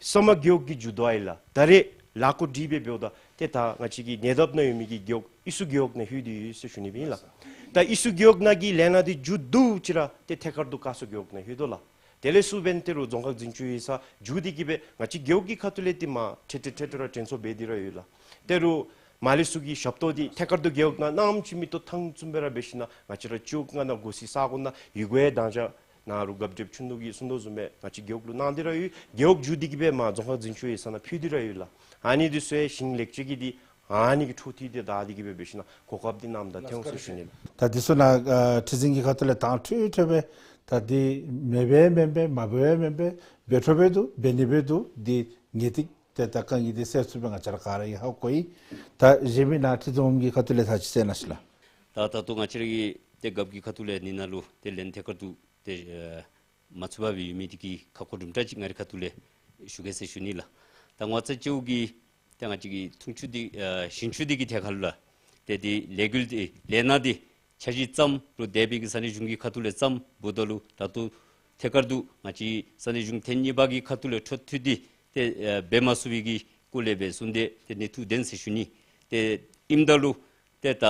ས་དམར་རྒེད་འོག་གི་མཇུག་བསྡུ་ཡི་ལགས། ད་རེས་ལཱ་འགོ་སྒྲིག་སྦེ་འབདཝ་ད་ཏེ་ད་ང་བཅས་ཀྱི་ཉེ་འདབས་ནང་ཡོད་མི་གི་རྒེད་འོག་ཨི་ཟུར་རྒེད་འོག་ནང་ལྷོད་དེ་ཡོད་ཟེར་ཞུ་ནི་སྦེ་ཨིན་ལགས། ད་ཨི་ཟུར་རྒེད་འོག་ནང་གི་ལས་སྣ་འདི་མཇུག་བསྡུ་ཅི་ར་ཏེ་ཐད་ཀར་དུ་ཀ་སོ་རྒེད་འོག་ནང་ལྷོད་དོ་ལགས། དེ་ལས་ཚུར་འབདན་ཏེ་རུང་རྫོང་ཁག་འཛིན་སྐྱོང་ཡིག་ཚང་མཇུག་སྡུད་དེ་གི་སྦེ་ང་བཅས་རྒེད་འོག་གི་ཁ་ཐུག་ལས་འདི་མར་ཁྲལ་ཁྲལ་ཁྲལ་ཁྲལ་ར་དྲན་གསོ་འབད་དེ་ར་ཡོད་ལགས། ཏེ་རུང་མར་ལས་ཚུར་གྱི་ཞབས་ཏོག་འདི་ཐད་ཀར་དུ་རྒེད་འོག་ནང་གནངམ་ཅིག་མི་ཏོག་ཐང་བཙུགས་སྦེ་ར་འབད་ཞིན་ན་ང་བཅས་ར་སྤྱི་འོག་ལྔ་ནང་སྒོ་སྲུང་ས་གོ་ནང་ཡུལ་སྐོར་དང་བཅས་ནཱ་རུང་རྒཔོ་བགྲེསཔ་ཆུང་ནུ་གིས་གསུང་དོ་བཟུམ་སྦེ་ང་བཅས་རྒེད་འོག་ལུ་གནང་སྟེ་ར་ཡོད། རྒེད་འོག་མཇུག་སྡུད་དེ་གི་སྦེ་མར་རྫོང་ཁག་འཛིན་སྐྱོང་ཡིག་ཚང་ནང་ཕུལ་ཏེ་ར་ཡོད་ལགས། ཨ་ནི་འདི་ཚུ་ཡང་ཞིང་ལེགས་བཅོས་ཀྱི་འདི་ཨ་ནི་གི་འཕྲོ་མཐུད་དེ་བདའ་སྟེ་གི་སྦེ་འབད་ཞིན་ན་གོ་སྐབས་འདི་གནངམ་དང་ཐལ་འོང་ཟེར་ཞུ་ནི་ལགས། ད་འདི་ཚུ་ནང་ཨ་ཁྲི་འཛིན་གྱི་ཁ་ཐུག་ལས་དྭངས་འཕྲོས་འཕྲོས་སྦེ་ད་འདི་མེད་པས་མེན་པས་མ་འབད་བས་མེན་པས་འབད་འཕྲོ་སྦེ་འདུག། འབད་ནི་སྦེ་འདུག། འདི་ངེས་ཏིག་ཏེ་ད་དཀའ་ངལ་འདི་སེལ་ཚུགས་པའི་ང་བཅས་ར་ག་ར་གིས་ཧ་གོ་ཡི། ད་གཞན་མི་ནཱ་ཁྲི་འཛིན་འོགམ་གྱི་ཁ་ཐུག་ལས་ཐག་ཅིག་བསལ་གནང་ཤིག་ལགས། ད་ད་ལྟོ་ང་བཅས་ར་གི་ཏེ་རྒཔོ་གི་ཁ་ཐུག་ལས་ནི་ནང་ལུ་ཏེ་ལན་ཐད་ཀར་དུ་ཏེ་ཨེ་མ་ཚུད་པར་སྦེ་ཡོད་མི་འདི་གི་ཁ་སྐོང་དུམ་གྲ་ཅིག་ང་རའི་ཁ་ཐུག་ལས་ཞུ་གེ་ཟེར་ཞུ་ནི་ལགས། ད་ངོ་ཚ་སྤྱི་འོག་གི་ཏེ་ང་བཅས་ཀྱི་འཐུང་ཆུ་འདི་ཨེ་ཞིང་ཆུ་འདི་གི་ཐད་ཁར་ལུ་ལགས། ཏེ་འདི་ལས་འགུལ་འདི་ལས་སྣ་འདི་འཆར་གཞི་བརྩམ་རུང་འདས་པའི་གི་ས་གནས་གཞུང་གི་ཁ་ཐུག་ལས་བརྩམ་འབདཝ་ད་ལུ་ད་ལྟོ་ཐད་ཀར་དུ་ང་བཅས་ས་གནས་གཞུང་ཐེངས་གཉིས་པ་གི་ཁ་ཐུག་ལས་འཕྲོ་མཐུད་དེ་ཏེ་ཨེ་འབད་མ་ཚུགས་པའི་གི་སྐོར་ལས་སྦེ་གསུངས་ཏེ་ཏེ་ནི་ཐུགས་བདེན་ཟེར་ཞུ་ནི། ཏེ་ཨིནམ་ད་ལུ་ཏེ་ད་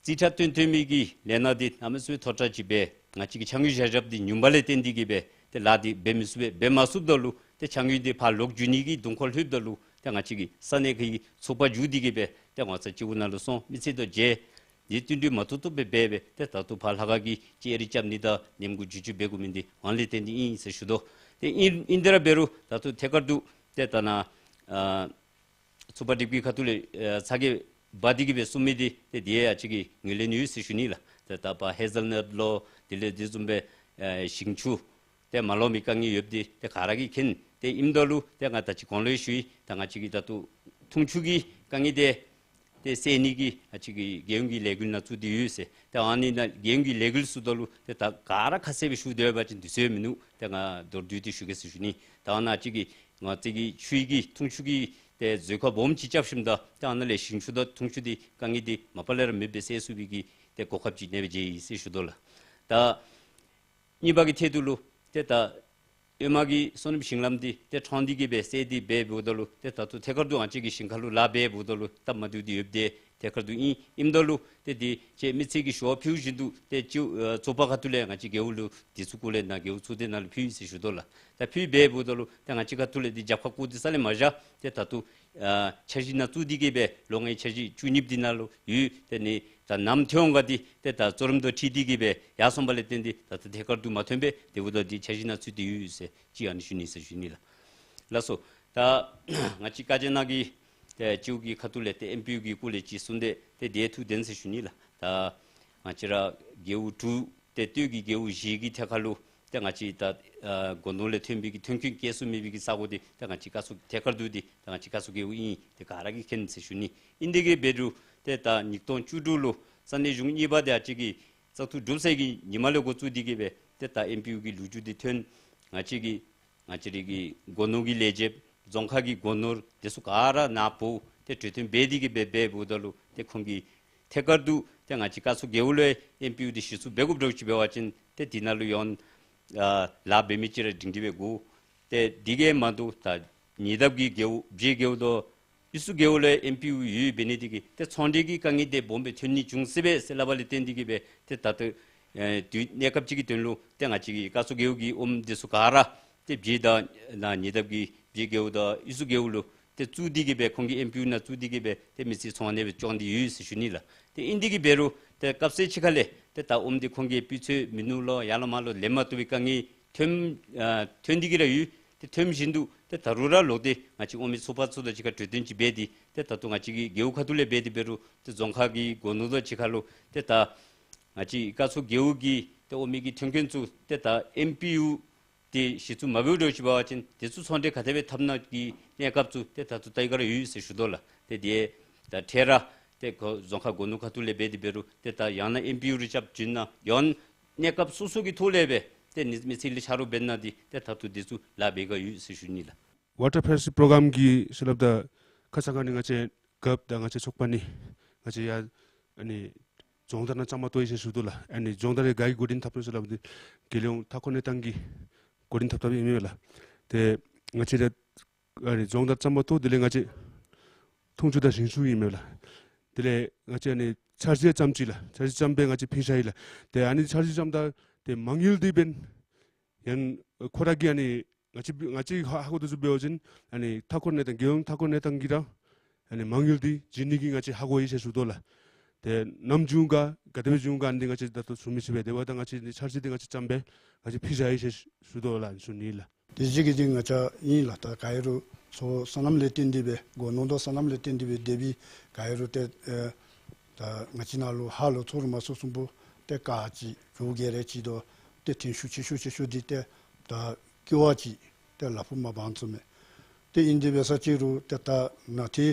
རྩིས་ཁྲ་བཏོན་བཏོན་མི་གི་ལས་སྣ་འདི་གནམ་མེད་ས་མེད་མཐོ་དྲགས་ཅིག་སྦེ་ང་བཅས་ཀྱི་ཆ་དངུལ་བཞག་བཞགཔ་འདི་ཉུངམ་ལས་བརྟེན་ཏེ་གི་སྦེ་ཏེ་ལཱ་འདི་འབད་མི་ཚུགས་པས། འབད་མ་ཚུགསཔ་ད་ལུ་ཏེ་ཆ་དངུལ་འདི་ཕར་ལོག་འགྱོ་ནི་གི་གདོང་ཁར་ལྷོདཔ་ད་ལུ་ཏེ་ང་བཅས་ཀྱི་ས་གནས་ཁའི་ཚོགས་པ་མཇུག་སྡུད་དེ་གི་སྦེ་ཏེ་ངོ་ཚ་སྤྱི་འོག་ནང་ལུ་སོང་མི་ཚེ་དང་མཇལ། འདི་བསྟུན་གྲོས་མ་ཐུབ་ཐུབ་སྦེ་འབད་སྦེ་ཏེ་ད་ལྟོ་ཕར་ལྷ་ཁང་གི་ཅིག་ཨེ་རི་རྐྱབ་ནི་དང་ལེན་གུ་འགྱོ་འགྱོ་འབད་དགོ་མི་འདི་ཨ་ནི་ལས་བརྟེན་ཏེ་ཨིན་ཟེར་ཞུ་དོ། ཏེ་ཨིན་ཨིན་དེ་ར་འབད་རུང་ད་ལྟོ་ཐད་ཀར་དུ་ཏེ་ད་ནཱ་ཨ་ཚོགས་པ་སྒྲིག་པའི་ཁ་ཐུག་ལས་ཨེ་ཚ་གྱང་འབག་སྟེ་གི་སྦེ་གསུང་མི་འདི་ཏེ་འདི་ཡང་ང་བཅས་ཀྱིས་ངོས་ལེན་ཡོད་ཟེར་ཞུ་ནི་ལགས། ཏེ་ད་ཕར་ཧེ་ཟལ་ནཊ་ལོ་དེ་ལས་དེ་བཟུམ་སྦེ་ཨེ་ཞིང་ཆུ་ཏེ་མ་ལོག་མི་དཀའ་ངལ་ཡོདཔ་འདི་ཏེ་ག་ར་གིས་མཁྱེན། ཏེ་ཨིནམ་ད་ལུ་ཏེ་ང་ད་ཅི་གོང་ལུ་ཡང་ཞུ་ཡི། ད་ང་བཅས་ཀྱི་ད་ལྟོ་འཐུང་ཆུ་གི་དཀའ་ངལ་འདི་ཏེ་སེལ་ནི་གི་ང་བཅས་ཀྱི་རྒྱལ་ཡོངས་ཀྱི་ལས་འགུལ་ནང་བཙུགས་ཏེ་ཡོད་ཟེར། ཏེ་ཨ་ནི་ནང་རྒྱལ་ཡོངས་ཀྱི་ལས་འགུལ་ཚུ་ད་ལུ་ཏེ་ད་ག་ར་ཁ་གསལ་སྦེ་ཞུ་སྡོད་པ་ཅིན་དུས་ཚོད་མིན་འདུག། ཏེ་ང་མདོར་བསྡུས་ཏེ་ཞུ་གེ་ཟེར་ཞུ་ནི། ད་ཨ་ནཱ་ང་བཅས་ཀྱི་ང་བཅས་ཀྱི་ཆུའི་གི་འཐུང་ཆུ་གི་ཏེ་མཛོད་ཁང་སྦོམ་ཅིག་རྐྱབ་ཞིནམ་ད་ཏེ་ཨ་ནཱ་ལས་ཞིང་ཆུ་དང་འཐུང་ཆུ་འདི་དཀའ་ངལ་འདི་མ་པ་ལས་ར་མེདཔ་སྦེ་སེལ་ཚུགས་པའི་གི་ཏེ་གོ་སྐབས་ཅིག་གནས་སྦེ་མཇལ་ཡི་ཟེར་ཞུ་དོ་ལགས། ད་གཉིས་པ་གི་ཐད་དུ་ལུ་ཏེ་ད་ཨེ་མ་གི་སོ་ནམ་ཞིང་ལམ་འདི་ཏེ་ཕྲང་སྟེ་གི་སྦེ་སེལ་ཏེ་སྦེ་འབདཝ་ད་ལུ་ཏེ་ད་ལྟོ་ཐད་ཀར་དུ་ང་བཅས་ཀྱི་ཞིང་ཁ་ལུ་ལཱ་འབད་འབདཝ་ད་ལུ་སྟབས་མ་བདེཝ་འདི་ཡོདཔ་འདི་ཐད་ཀར་དུ་ཨིན། ཨིནམ་ད་ལུ་ཏེ་འདི་ཅིག་མི་ཚེ་གི་ཞུ་བ་ཕུལ་བཞིན་དུ་ཏེ་ཅིག་ཨེ་ཚོགས་པ་ཁ་ཐུག་ལས་ང་བཅས་རྒེད་འོག་ལུ་འདི་ཚུ་སྐོར་ལས་ནཱ་རྒེད་འོག་ཚོགས་སྡེ་ནང་ལུ་ཕུལ་ཡི་ཟེར་ཞུ་དོ་ལགས། ད་ཕུལ་སྦེ་འབདཝ་ད་ལུ་ཏེ་ང་བཅས་ཁ་ཐུག་ལས་འདི་རྒྱབ་ཁར་བཀོ་སྟེ་ས་ལས་མ་བཞག། ཏེ་ད་ལྟོ་ཨ་འཆར་གཞི་ནང་བཙུགས་ཏེ་གི་སྦེ་ལོ་ལྔའི་འཆར་གཞི་བཅུ་གཉིས་པ་འདི་ནང་ལུ་ཡོད། ཏེ་ནི་ད་ནམ་ཐོན་འོང་ག་འདི་ཏེ་ད་གཙོ་རིམ་དང་འཁྲིལ་ཏེ་གི་སྦེ་ཡར་སོང་བ་ལས་བརྟེན་ཏེ་ད་ལྟོ་ཐད་ཀར་དུ་མ་ཐོན་པས། དེ་འབདཝ་ད་འདི་འཆར་གཞི་ནང་བཙུགས་ཏེ་ཡོད་ཟེར་ཅིག་ཨ་ནི་ཞུ་ནི་ཟེར་ཞུ་ནི་ལགས། ལགས་སོ། ད་ང་བཅས་བཀའ་བརྒྱུད་ནང་གི་ ཏེ་སྤྱི་འོག་གི་ཁ་ཐུག་ལས་ཏེ་ཨེམ་པི་ཡུ་གི་སྐོར་ལས་ཅིག་གསུངས་ཏེ་ཏེ་དེ་ཐུགས་བདེན་ཟེར་ཞུ་ནི་ལགས། ད་ང་བཅས་ར་རྒེད་འོག་དྲུག་ཏེ་སྟོད་ཀྱི་རྒེད་འོག་བཞི་གི་ཐད་ཁར་ལུ་ཏེ་ང་བཅས་ད་ཨ་སྒོ་ནོར་ལས་ཐོན་པའི་གི་ཐོན་ཁུངས་བསྐྱལ་ཚུགས་མེད་པའི་གི་ས་གོ་འདི་ད་ང་བཅས་སྐ་ཚོགས་ཐད་ཀར་དུ་འདི་ད་ང་བཅས་སྐ་ཚོགས་རྒེད་འོག་ཨིན། ཏེ་ག་ར་གིས་མཁྱེན་ཟེར་ཞུ་ནི། ཨིན་དེ་གིས་འབད་རུང་ཏེ་ད་ཉིས་སྟོང་བཅུ་དྲུག་ལུ་ས་གནས་གཞུང་གཉིས་པ་འདི་ཨ་ཙི་གི་བཙག་འཐུ་གྲུབ་ཚར་གྱི་ཉིནམ་ལས་འགོ་བཙུགས་ཏེ་གིས་སྦེ་ཏེ་ད་ཨེམ་པི་ཡུ་གི་ལོ་རྒྱུས་འདི་ཐོན། ང་བཅས་ཀྱི་ང་བཅས་རའི་གི་སྒོ་ནོར་གྱི་ལས་བྱེདཔ་རྫོང་ཁག་གི་སྒོ་ནོར་དེ་ཚུ་ག་ར་ནཱ་འབོ་ཏེ་གྲོས་བསྟུན་འབད་དེ་གིས་སྦེ་འབད་འབདཝ་ད་ལུ་ཏེ་ཁོང་གིས་ཐད་ཀར་དུ་ཏེ་ང་བཅས་སྐ་ཚོགས་རྒེད་འོག་ལུ་ཨེམ་པི་ཡུ་འདི་གཞི་བཙུགས་འབད་དགོཔ་འདྲཝ་ཅིག་འབད་བ་ཅིན་ཏེ་འདི་ནང་ལུ་ཡང་ཨ་ལཱ་འབད་མི་ཅིག་ར་སྒྲིང་སྒྲི་སྦེ་དགོ། ཏེ་འདི་གིས་མ་དོ་ད་ཉེ་འདབས་ཀྱི་རྒེད་འོག་བྱེ་རྒེད་འོག་དང་ཨི་ཟུར་རྒེད་འོག་ལུ་ཨེམ་པི་ཡུ་ཡོདཔ་འབད་ནི་འདི་གིས་ཏེ་ཚོང་འབྲེལ་གྱི་དཀའ་ངལ་འདི་སྦོམ་སྦེ་ཐོན་ནི་འབྱུང་སྲིད་པས་ཟེར་སླབ་པ་ལས་བརྟེན་ཏེ་གིས་སྦེ་ཏེ་ད་ལྟོ་ཨེ་དུས་གནས་སྐབས་ཅིག་གི་དོན་ལུ་ཏེ་ང་བཅས་ཀྱི་སྐ་ཚོགས་རྒེད་འོག་གི་ཨོམ་འདི་ཚུ་ག་ར་ཏེ་བྱེ་དང་ནཱ་ཉེ་འདབས་ཀྱི་བྱེ་རྒེད་འོག་དང་ཨི་ཟུར་རྒེད་འོག་ལུ་ཏེ་བཙུགས་ཏེ་གིས་སྦེ་ཁོང་གི་ཨེམ་པི་ཡུ་ནང་བཙུགས་ཏེ་གིས་སྦེ་ཏེ་མི་སེར་ཚོང་ཨ་ནེ་སྦེ་སྐྱོང་སྟེ་ཡོད་ཟེར་ཞུ་ནི་ལགས། ཏེ་ཨིན་དེ་གིས་འབད་རུང་ཏེ་སྐབས་སུ་ཅིག་ཁ་ལས་ཏེ་ད་ཨོམ་འདི་ཁོང་གིས་སྤུས་ཚད་མིན་ནུག་ལོ་ཡར་ལོང་མར་ལོང་ལེན་མ་བཏུབ་པའི་དཀའ་ངལ་ཐོན་ཨ་ཐོན་ཏེ་གིས་ར་ཡོད། ཏེ་ཐོན་བཞིན་དུ་ཏེ་ད་རུང་ར་ལོག་སྟེ་ང་བཅས་ཨོམ་མི་ཚོགས་པ་ཚུ་དང་གཅིག་ཁར་གྲོས་བསྟུན་ཅིག་འབད་དེ་ཏེ་ད་ལྟོ་ང་བཅས་ཀྱི་རྒེད་འོག་ཁ་ཐུག་ལས་འབད་དེ་འབད་རུང་ཏེ་རྫོང་ཁག་གི་སྒོ་ནོར་དང་གཅིག་ཁར་ལུ་ཏེ་ད་ང་བཅས་སྐ་ཚོགས་རྒེད་འོག་གི་ཏེ་ཨོམ་མི་གི་ཐོན་ཁུངས་ཚུ་ཏེ་ད་ཨེམ་པི་ཡུ་ཏེ་གཞི་བཙུགས་མ་འབདཝ་འདྲཝ་ཅིག་འབད་བ་ཅིན་དེ་ཚུ་ཚོང་འབྲེལ་ག་དེ་སྦེ་འཐབ་ནི་གི་གནས་སྐབས་ཚུ་ཏེ་ད་ལྟོ་ད་ཡི་ག་ར་ཡོད་ཟེར་ཞུ་དོ་ལགས། ཏེ་དེ་ད་འཕྲལ་ར་ཏེ་ཁོ་རྫོང་ཁག་སྒོ་ནོར་ཁ་ཐུག་ལས་འབད་དེ་འབད་རུང་ཏེ་ད་ཡང་ན་ཨེམ་པི་ཡུ་རེ་རྐྱབ་བྱིན་ན་ཡང་གནས་སྐབས་སོ་སོ་གི་ཐོག་ལས་སྦེ་ཏེ་མི་མི་སེར་ལུ་ཆ་རོགས་འབད་ནི་འདི་ཏེ་ད་ལྟོ་དེ་ཚུ་ལཱ་འབད་ག་ཡོད་ཟེར་ཞུ་ནི་ལགས། ཝ་ཊར་ཕེ་སི་པྲོ་གརམ་གི་ཟེར་སླབ་ད་ཁ་ཙ་ཁ་ཉིནམ་ང་བཅས་རྒཔོ་དང་ང་བཅས་ཚོགས་པ་ནི་ང་བཅས་ཡར་ཨ་ནི་རྫོང་བདག་ནང་བཅའ་མར་གཏོགས་ཡི་ཟེར་ཞུ་དོ་ལགས། ཨ་ནི་རྫོང་བདག་ར་ག་གིས་འགོ་འདྲེན་འཐབ་ནུག་ཟེར་སླབ་ད་རྒྱལ་ཡོངས་མཐའ་འཁོར་གནས་སྟངས་ཀྱིས་འགོ་འདྲེན་འཐབ་འཐབ་ཨིན་མས་ལགས། ཏེ་ང་བཅས་ར་ཨ་ནི་རྫོང་བདག་བཅའ་མར་གཏོགས་དེ་ལས་ང་བཅས་འཐུང་ཆུ་དང་ཞིང་ཆུ་ཨིན་མས་ལགས། དེ་ལས་ང་བཅས་ཨ་ནི་འཆར་གཞི་བརྩམས་ཅི་ལགས། འཆར་གཞི་བརྩམས་སྦེ་ང་བཅས་ཕུལ་བཞག་ཡི་ལགས། ཏེ་ཨ་ནི་འཆར་གཞི་བརྩམས་ད་ཏེ་མ་དངུལ་འདི་འབདན་ཡང་ཁོ་ར་གིས་ཨ་ནི་ང་བཅས་ང་བཅས་ཧ་ཧ་གོ་དོ་ཚུ་འབད་བ་ཅིན་ཨ་ནི་མཐའ་འཁོར་གནས་སྟངས་རྒྱལ་ཡོངས་མཐའ་འཁོར་གནས་སྟངས་ཀྱིས་ར་ཨ་ནི་མ་དངུལ་འདི་བྱིན་ནི་གི་ང་བཅས་ཧ་གོ་ཡི་ཟེར་ཞུ་དོ་ལགས། ཏེ་ནམ་བྱུང་ག་ག་དེ་སྦེ་བྱུང་ག་ཨ་ནི་འདི་ང་བཅས་ད་ལྟོ་ཞུ་མི་ཤེས་པས། དེ་འབདཝ་ད་ང་བཅས་འདི་འཆར་གཞི་འདི་ང་བཅས་བརྩམས་སྦེ་ང་བཅས་ཕུལ་བཞག་ཡི་ཟེར་ཞུ་དོ་ལགས་ཞུ་ནི་ལགས། དེ་གཞི་གི་འདི་ང་བཅས་ཨིན་ལགས། ད་ག་ཨིན་རུང་ཚོགས་སོ་ནམ་ལས་བརྟེན་ཏེ་སྦེ་སྒོ་ནོར་དང་སོ་ནམ་ལས་བརྟེན་ཏེ་སྦེ་དེ་སྦེ་ག་ཨིན་རུང་ཏེ་ཨེ་ད་ང་བཅས་ནང་ལུ་ཧ་ལུགས་ཚོགས་ར་མ་ཚོགས་གསུམ་པོ་ཏེ་ཀ་ཅིག་རོགས་ག་ར་ཅིག་དོ་ཏེ་ཐོན་ཤུགས་ཆེ་ཤོས་ཆེ་ཤོས་འདི་ཏེ་ད་ཀི་ཝ་ཅིག་ཏེ་ལ་ཕུག་མ་འབག་ཚུགས་མས། ཏེ་ཨིན་དེ་འབད་ས་ཅིག་རུང་ཏེ་ད་ནང་ཏེ་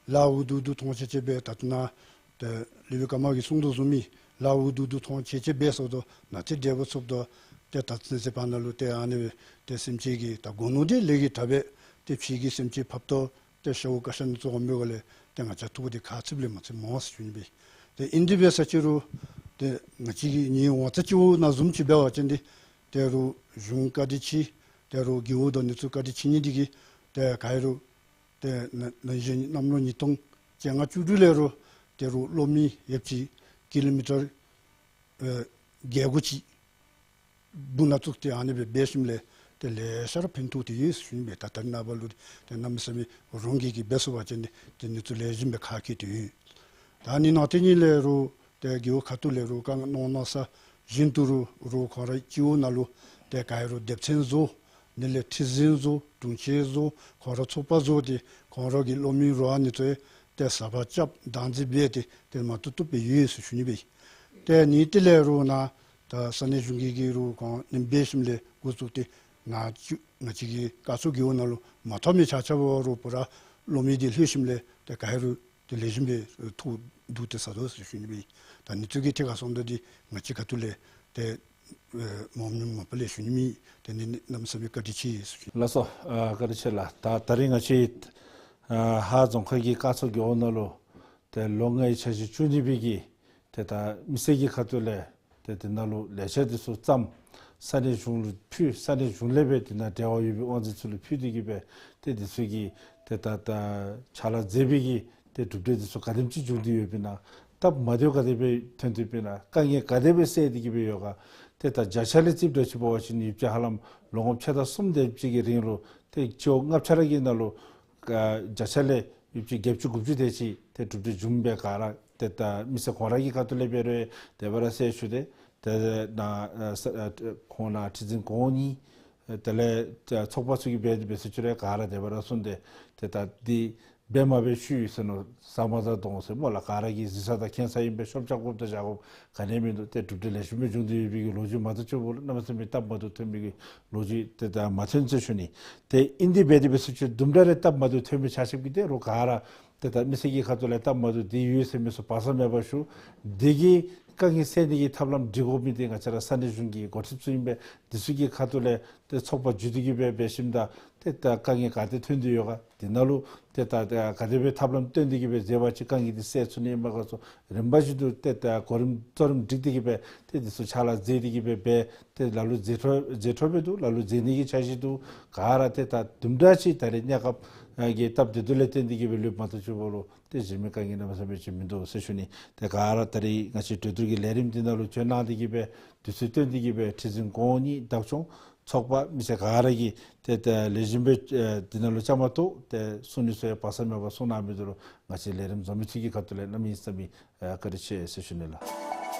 ལཱ་འུ་སྡུག་སྡུག་མཐོང་ཆེ་ཆེ་སྦེ་ད་ལྟོ་ནཱ་ཏེ་ལུས་པའི་ཀརྨ་གིས་གསུང་དོ་བཟུམ་སྦེ་ལཱ་འུ་སྡུག་སྡུག་མཐོང་ཆེ་ཆེ་སྦེ་སོང་དོ་ནང་ཏེ་འབྲས་བུ་ཚུགས་དོ། ཏེ་ད་ཚུན་ཚོད་པ་ནང་ལུ་ཏེ་ཨ་ནི་སྦེ་ཏེ་སེམས་ཅན་གྱི་ད་སྒོ་ནོར་འདི་ལས་ཀྱི་དྲག་སྦེ་ཏེ་ཕྱི་གི་སེམས་ཅན་ཕབ་ཏོ་ཏེ་ཤཝ་ཀ་ཤ་ནི་ཚུ་འོང་མི་ག་ལས་ཏེ་ང་བཅས་ཐུགས་འདི་ཁ་ཚིག་ལས་མ་ཚིག་མོ་ཟེར་ཞུ་ནི་སྦེ། ཏེ་ཨིན་དེ་འབད་ས་ཅིག་རུང་ཏེ་ང་བཅས་ཀྱི་ནི་ཝང་ཚ་སྤྱི་བོ་ནང་བཟུམ་ཅིག་འབད་བ་ཅིན་འདི་ཏེ་རུང་གཞུང་བཀའ་དྲིན་ཆེ། ཏེ་རུང་རྒེད་འོག་དང་ཨ་ནི་ཚུ་བཀའ་དྲིན་ཆེ་ནི་འདི་གིས་ཏེ་ག་ཨིན་རུང་ཏེ་ན་ན་གཞེས་གནམ་ལོ་ཉིས་སྟོང་བཅོ་ལྔ་བཅུ་དྲུག་ལས་རུང་ཏེ་རུང་གློག་མེ་ཡོདཔ་ཅིག་ཀི་ལོ་མི་ཊར་ཨེ་བརྒྱད་དགུ་ཅིག་སྦུག་ནང་བཙུགས་ཏེ་ཨ་ནི་སྦེ་འབད་ཞིནམ་ལས་ཏེ་ལེ་ཤ་ར་ཕན་ཐོགས་ཏེ་ཡོད་ཟེར་ཞུ་ནི་སྦེ། ད་ད་རེས་ནངས་པ་ལུ་ཏེ་གནམ་མེད་ས་མེད་རོགས་གིས་གིས་འབད་ཚུགས་པ་ཅིན་འདི་ཏེ་ཨ་ནི་ཚུ་ལེགས་ཤོམ་སྦེ་ཁ་སྐད་དེ་ཡོད། ད་ཨ་ནི་ནང་ཏེ་ཨ་ནི་ལས་རུང་ཏེ་རྒེད་འོག་ཁ་ཐུག་ལས་རུང་བཀའ་གནང་གནང་ས་བཞིན་དུ་རུང་རུང་ཁོང་རའི་སྤྱི་འོག་ནང་ལུ་ཏེ་ག་ཨིན་རུང་སྡེབ་ཚན་བཟོ་ཨ་ནི་ལས་ཁྲི་འཛིན་བཟོ་དྲུང་ཆེ་བཟོ་ཁོང་ར་ཚོགས་པ་བཟོ་སྟེ་ཁོང་ར་གི་གློག་མེ་རོ་ཨ་ནི་ཚུ་ཏེ་ཟ་བར་རྐྱབ་བདག་འཛིན་འབད་དེ་ཏེ་མ་བཏུབ་བཏུབ་སྦེ་ཡོད་ཟེར་ཞུ་ནི་སྦེ། ཏེ་ཨ་ནི་དེ་ལས་རུང་ནཱ་ད་ས་གནས་གཞུང་གིས་གིས་རུང་ཁོང་ཨ་ནི་འབད་ཞིནམ་ལས་འགོ་བཙུགས་ཏེ་ནཱ་ཅིག་ང་བཅས་ཀྱི་སྐ་ཚོགས་རྒེད་འོག་ནང་ལུ་མ་ཐོབ་མི་ཆ་ཁྱབ་རུང་པུ་ར་གློག་མེ་འདི་ལྷོད་ཞིནམ་ལས་ཏེ་ག་ཨིན་རུང་ཏེ་ལེགས་ཤོམ་སྦེ་ཐོག་བསྡུ་སྟེ་ཟ་དོ་ཟེར་ཞུ་ནི་སྦེ། ད་ཨ་ནི་ཚུ་གི་ཐད་ཁར་སོང་ད་འདི་ང་བཅས་ཁ་ཐུག་ལས་ཏེ་ཨེ་མ་འོངམ་མ་པ་ལས་ཞུ་ནི་མེད། ཏེ་ཨ་ནི་གནམ་མེད་ས་མེད་བཀའ་དྲིན་ཆེ་ཟེར་ཞུ་ནི། ལགས་སོ། ཨ་བཀའ་དྲིན་ཆེ་ལགས། ད་ད་རིས་ང་བཅས་ཨ་ཧཱ་རྫོང་ཁག་གི་སྐ་ཚོགས་རྒེད་འོག་ནང་ལུ་ཏེ་ལོ་ལྔའི་འཆར་གཞི་བཅུ་གཉིས་པའི་གི་ཏེ་ད་མི་སེར་གྱི་ཁ་ཐུག་ལས་ཏེ་དེ་ནང་ལུ་ལས་འཆར་འདི་ཚུ་བརྩམས་ས་གནས་གཞུང་ལུ་ཕུལ། ས་གནས་གཞུང་ལས་སྦེ་དེ་ནང་འབྲེལ་བ་ཡོད་པའི་དབང་འཛིན་ཚུ་ལུ་ཕུལ་ཏེ་གིས་སྦེ་ཏེ་འདི་ཚུ་གིས་ཏེ་ད་ད་ཕྱག་ལཱ་མཛད་པའི་གི་ཏེ་གྲུབ་འབྲས་འདི་ཚུ་ག་དེམ་ཅིག་བྱུང་སྟེ་ཡོདཔ་ཨིན་ན། སྟབས་མ་བདེཝ་ག་དེ་སྦེ་ཐོན་ཏེ་ཡོདཔ་ཨིན་ན། དཀའ་ངལ་ག་དེ་སྦེ་སེལ་ཏེ་གིས་སྦེ་ཡོད་ག། ཏེ་ད་བརྒྱ་ཆ་ལས་རྩིསཔ་འདྲཝ་ཅིག་འབད་བ་ཅིན་ཡོདཔ་ཅིག་ཧ་ལམ་ལོ་ངོ་ཕྱེད་དང་གསུམ་དེམ་ཅིག་གི་རིང་ལུ་ཏེ་སྤྱི་འོག་ལྔ་ཆ་ར་གི་ནང་ལུ་ཨ་བརྒྱ་ཆ་ལས་ཡོདཔ་ཅིག་བརྒྱད་ཅུ་དགུ་བཅུ་དེ་ཅིག་ཏེ་གྲུབ་འབྲས་བྱུངམ་སྦེ་ག་ར་ཏེ་ད་མི་སེར་ཁོང་ར་གི་ཁ་ཐུག་ལས་འབད་རུང་དེ་སྦེ་ར་གསལ་ཞུ་སྟེ། ཏེ་ནཱ་ཨ་ས་ཨ་ཁོང་ནཱ་ཁྲི་འཛིན་གོང་འོག་གཉིས་དེ་ལས་ཚོགས་པ་ཚུ་གིས་འབད་དེ་འབད་ས་ཅིག་ར་ག་ར་དེ་སྦེ་ར་གསུངས་ཏེ། ཏེ་ད་འདི་ འབད་མ་འབད་ཤུལ་ཡི་ཟེར་མནོ་ས་མ་ཚ་གཏོང་ཟེར་སྨོ་ལགས། ག་ར་གིས་གཟིགས་ས་དང་མཁྱེན་ས་ཨིན་པས། ཤོབ་རྐྱབ་དགོཔ་དང་བཞག་དགོཔ་ག་ནི་ཡང་མིན་འདུག། ཏེ་གྲུབ་འབྲས་ལེགས་ཤོམ་སྦེ་འབྱུང་སྟེ་ཡོད་པའི་གི་ལོ་རྒྱུས་མ་གཏོགས་ཅིག་འབདཝ་ལས་གནམ་མེད་ས་མེད་སྟབས་མ་བདེཝ་ཐོན་མི་གི་ལོ་རྒྱུས་ཏེ་ད་མ་ཐོན་ཟེར་ཞུ་ནི། ཏེ་ཨིན་དེ་འབད་དེ་འབད་ཟེར་ཅིག་དུམ་གྲ་རེ་སྟབས་མ་བདེཝ་ཐོན་མི་ཆ་ཁྱབ་ཀྱིས་ཏེ་རོགས་ག་ར་ཏེ་ད་མི་སེར་གྱི་ཁ་ཐུག་ལས་སྟབས་མ་བདེཝ་འདི་ཡོད་ཟེར་མི་ཚུ་བག་ཚ་མེད་པར་ཞུ། འདི་གི་དཀའ་ངལ་སེལ་ནི་གི་ཐབས་ལམ་སྒྲིག་དགོ་མི་འདི་ང་བཅས་ར་ས་གནས་གཞུང་གི་འགོ་ཁྲིདཔ་ཚུ་ཨིན་པས། འདི་ཚུ་གི་ཁ་ཐུག་ལས་ཏེ་ཚོགས་པ་བརྒྱུད་དེ་གི་སྦེ་འབད་ཞིནམ་ད་ཏེ་ད་དཀའ་ངལ་ག་ཏེ་ཐོན་དོ་ཡོད་ག། འདི་ནང་ལུ་ཏེ་ད་ད་ག་དེ་སྦེ་ཐབས་ལམ་སྟོན་ཏེ་གི་སྦེ་མཛད་པ་ཅིན་དཀའ་ངལ་འདི་སེལ་ཚུགས་ནི་ཨིན་མས་ག་ཟེར་རིམ་པ་བཞིན་དུ་ཏེ་ད་གོ་རིམ་གཙོ་རིམ་སྒྲིག་སྟེ་གི་སྦེ་ཏེ་འདི་ཚུ་ཕྱག་ལཱ་མཛད་དེ་གི་སྦེ་འབད། ཏེ་ལ་ལུ་མཛད་འཕྲོ་མཛད་འཕྲོ་སྦེ་འདུག། ལ་ལུ་མཛད་ནི་གི་འཆར་གཞི་འདུག། ག་ར་ཏེ་ད་དུམ་གྲ་ཅིག་ད་རེས་གནས་སྐབས་ཨ་གི་སྟབས་བདེ་ཏོག་ལས་བརྟེན་ཏེ་གི་སྦེ་ལུསཔ་མ་གཏོགས་ཅིག་འབདཝ་ལུ་ཏེ་གཞན་མི་དཀའ་ངལ་གནམ་མེད་ས་མེད་ཅིག་མིན་འདུག་ཟེར་ཞུ་ནི། ཏེ་ག་ར་ད་རེས་ང་བཅས་གྲོས་བསྡུར་གྱི་ལས་རིམ་འདི་ནང་ལུ་བྱོན་གནང་སྟེ་གི་སྦེ་དུས་ཚོད་བཏོན་ཏེ་གི་སྦེ་ཁྲི་འཛིན་གོང་འོག་གཉིས་བདག་སྐྱོང་ཚོགས་པ་མི་སེར་ག་ར་གིས་ཏེ་ད་ལེགས་ཤོམ་སྦེ་ཨེ་འདི་ནང་ལུ་བཅའ་མར་གཏོགས་ཏེ་གསུང་ནི་ཚུ་ཡང་བག་ཚ་མེད་པར་གསུང་གནང་མི་འདི་ལུ་ང་བཅས་ལས་རིམ་འཛོམས་མི་ཚུ་གི་ཁ་ཐུག་ལས་གནམ་མེད་ས་མེད་ཨ་བཀའ་དྲིན་ཆེ་ཟེར་ཞུ་ནི་ལགས།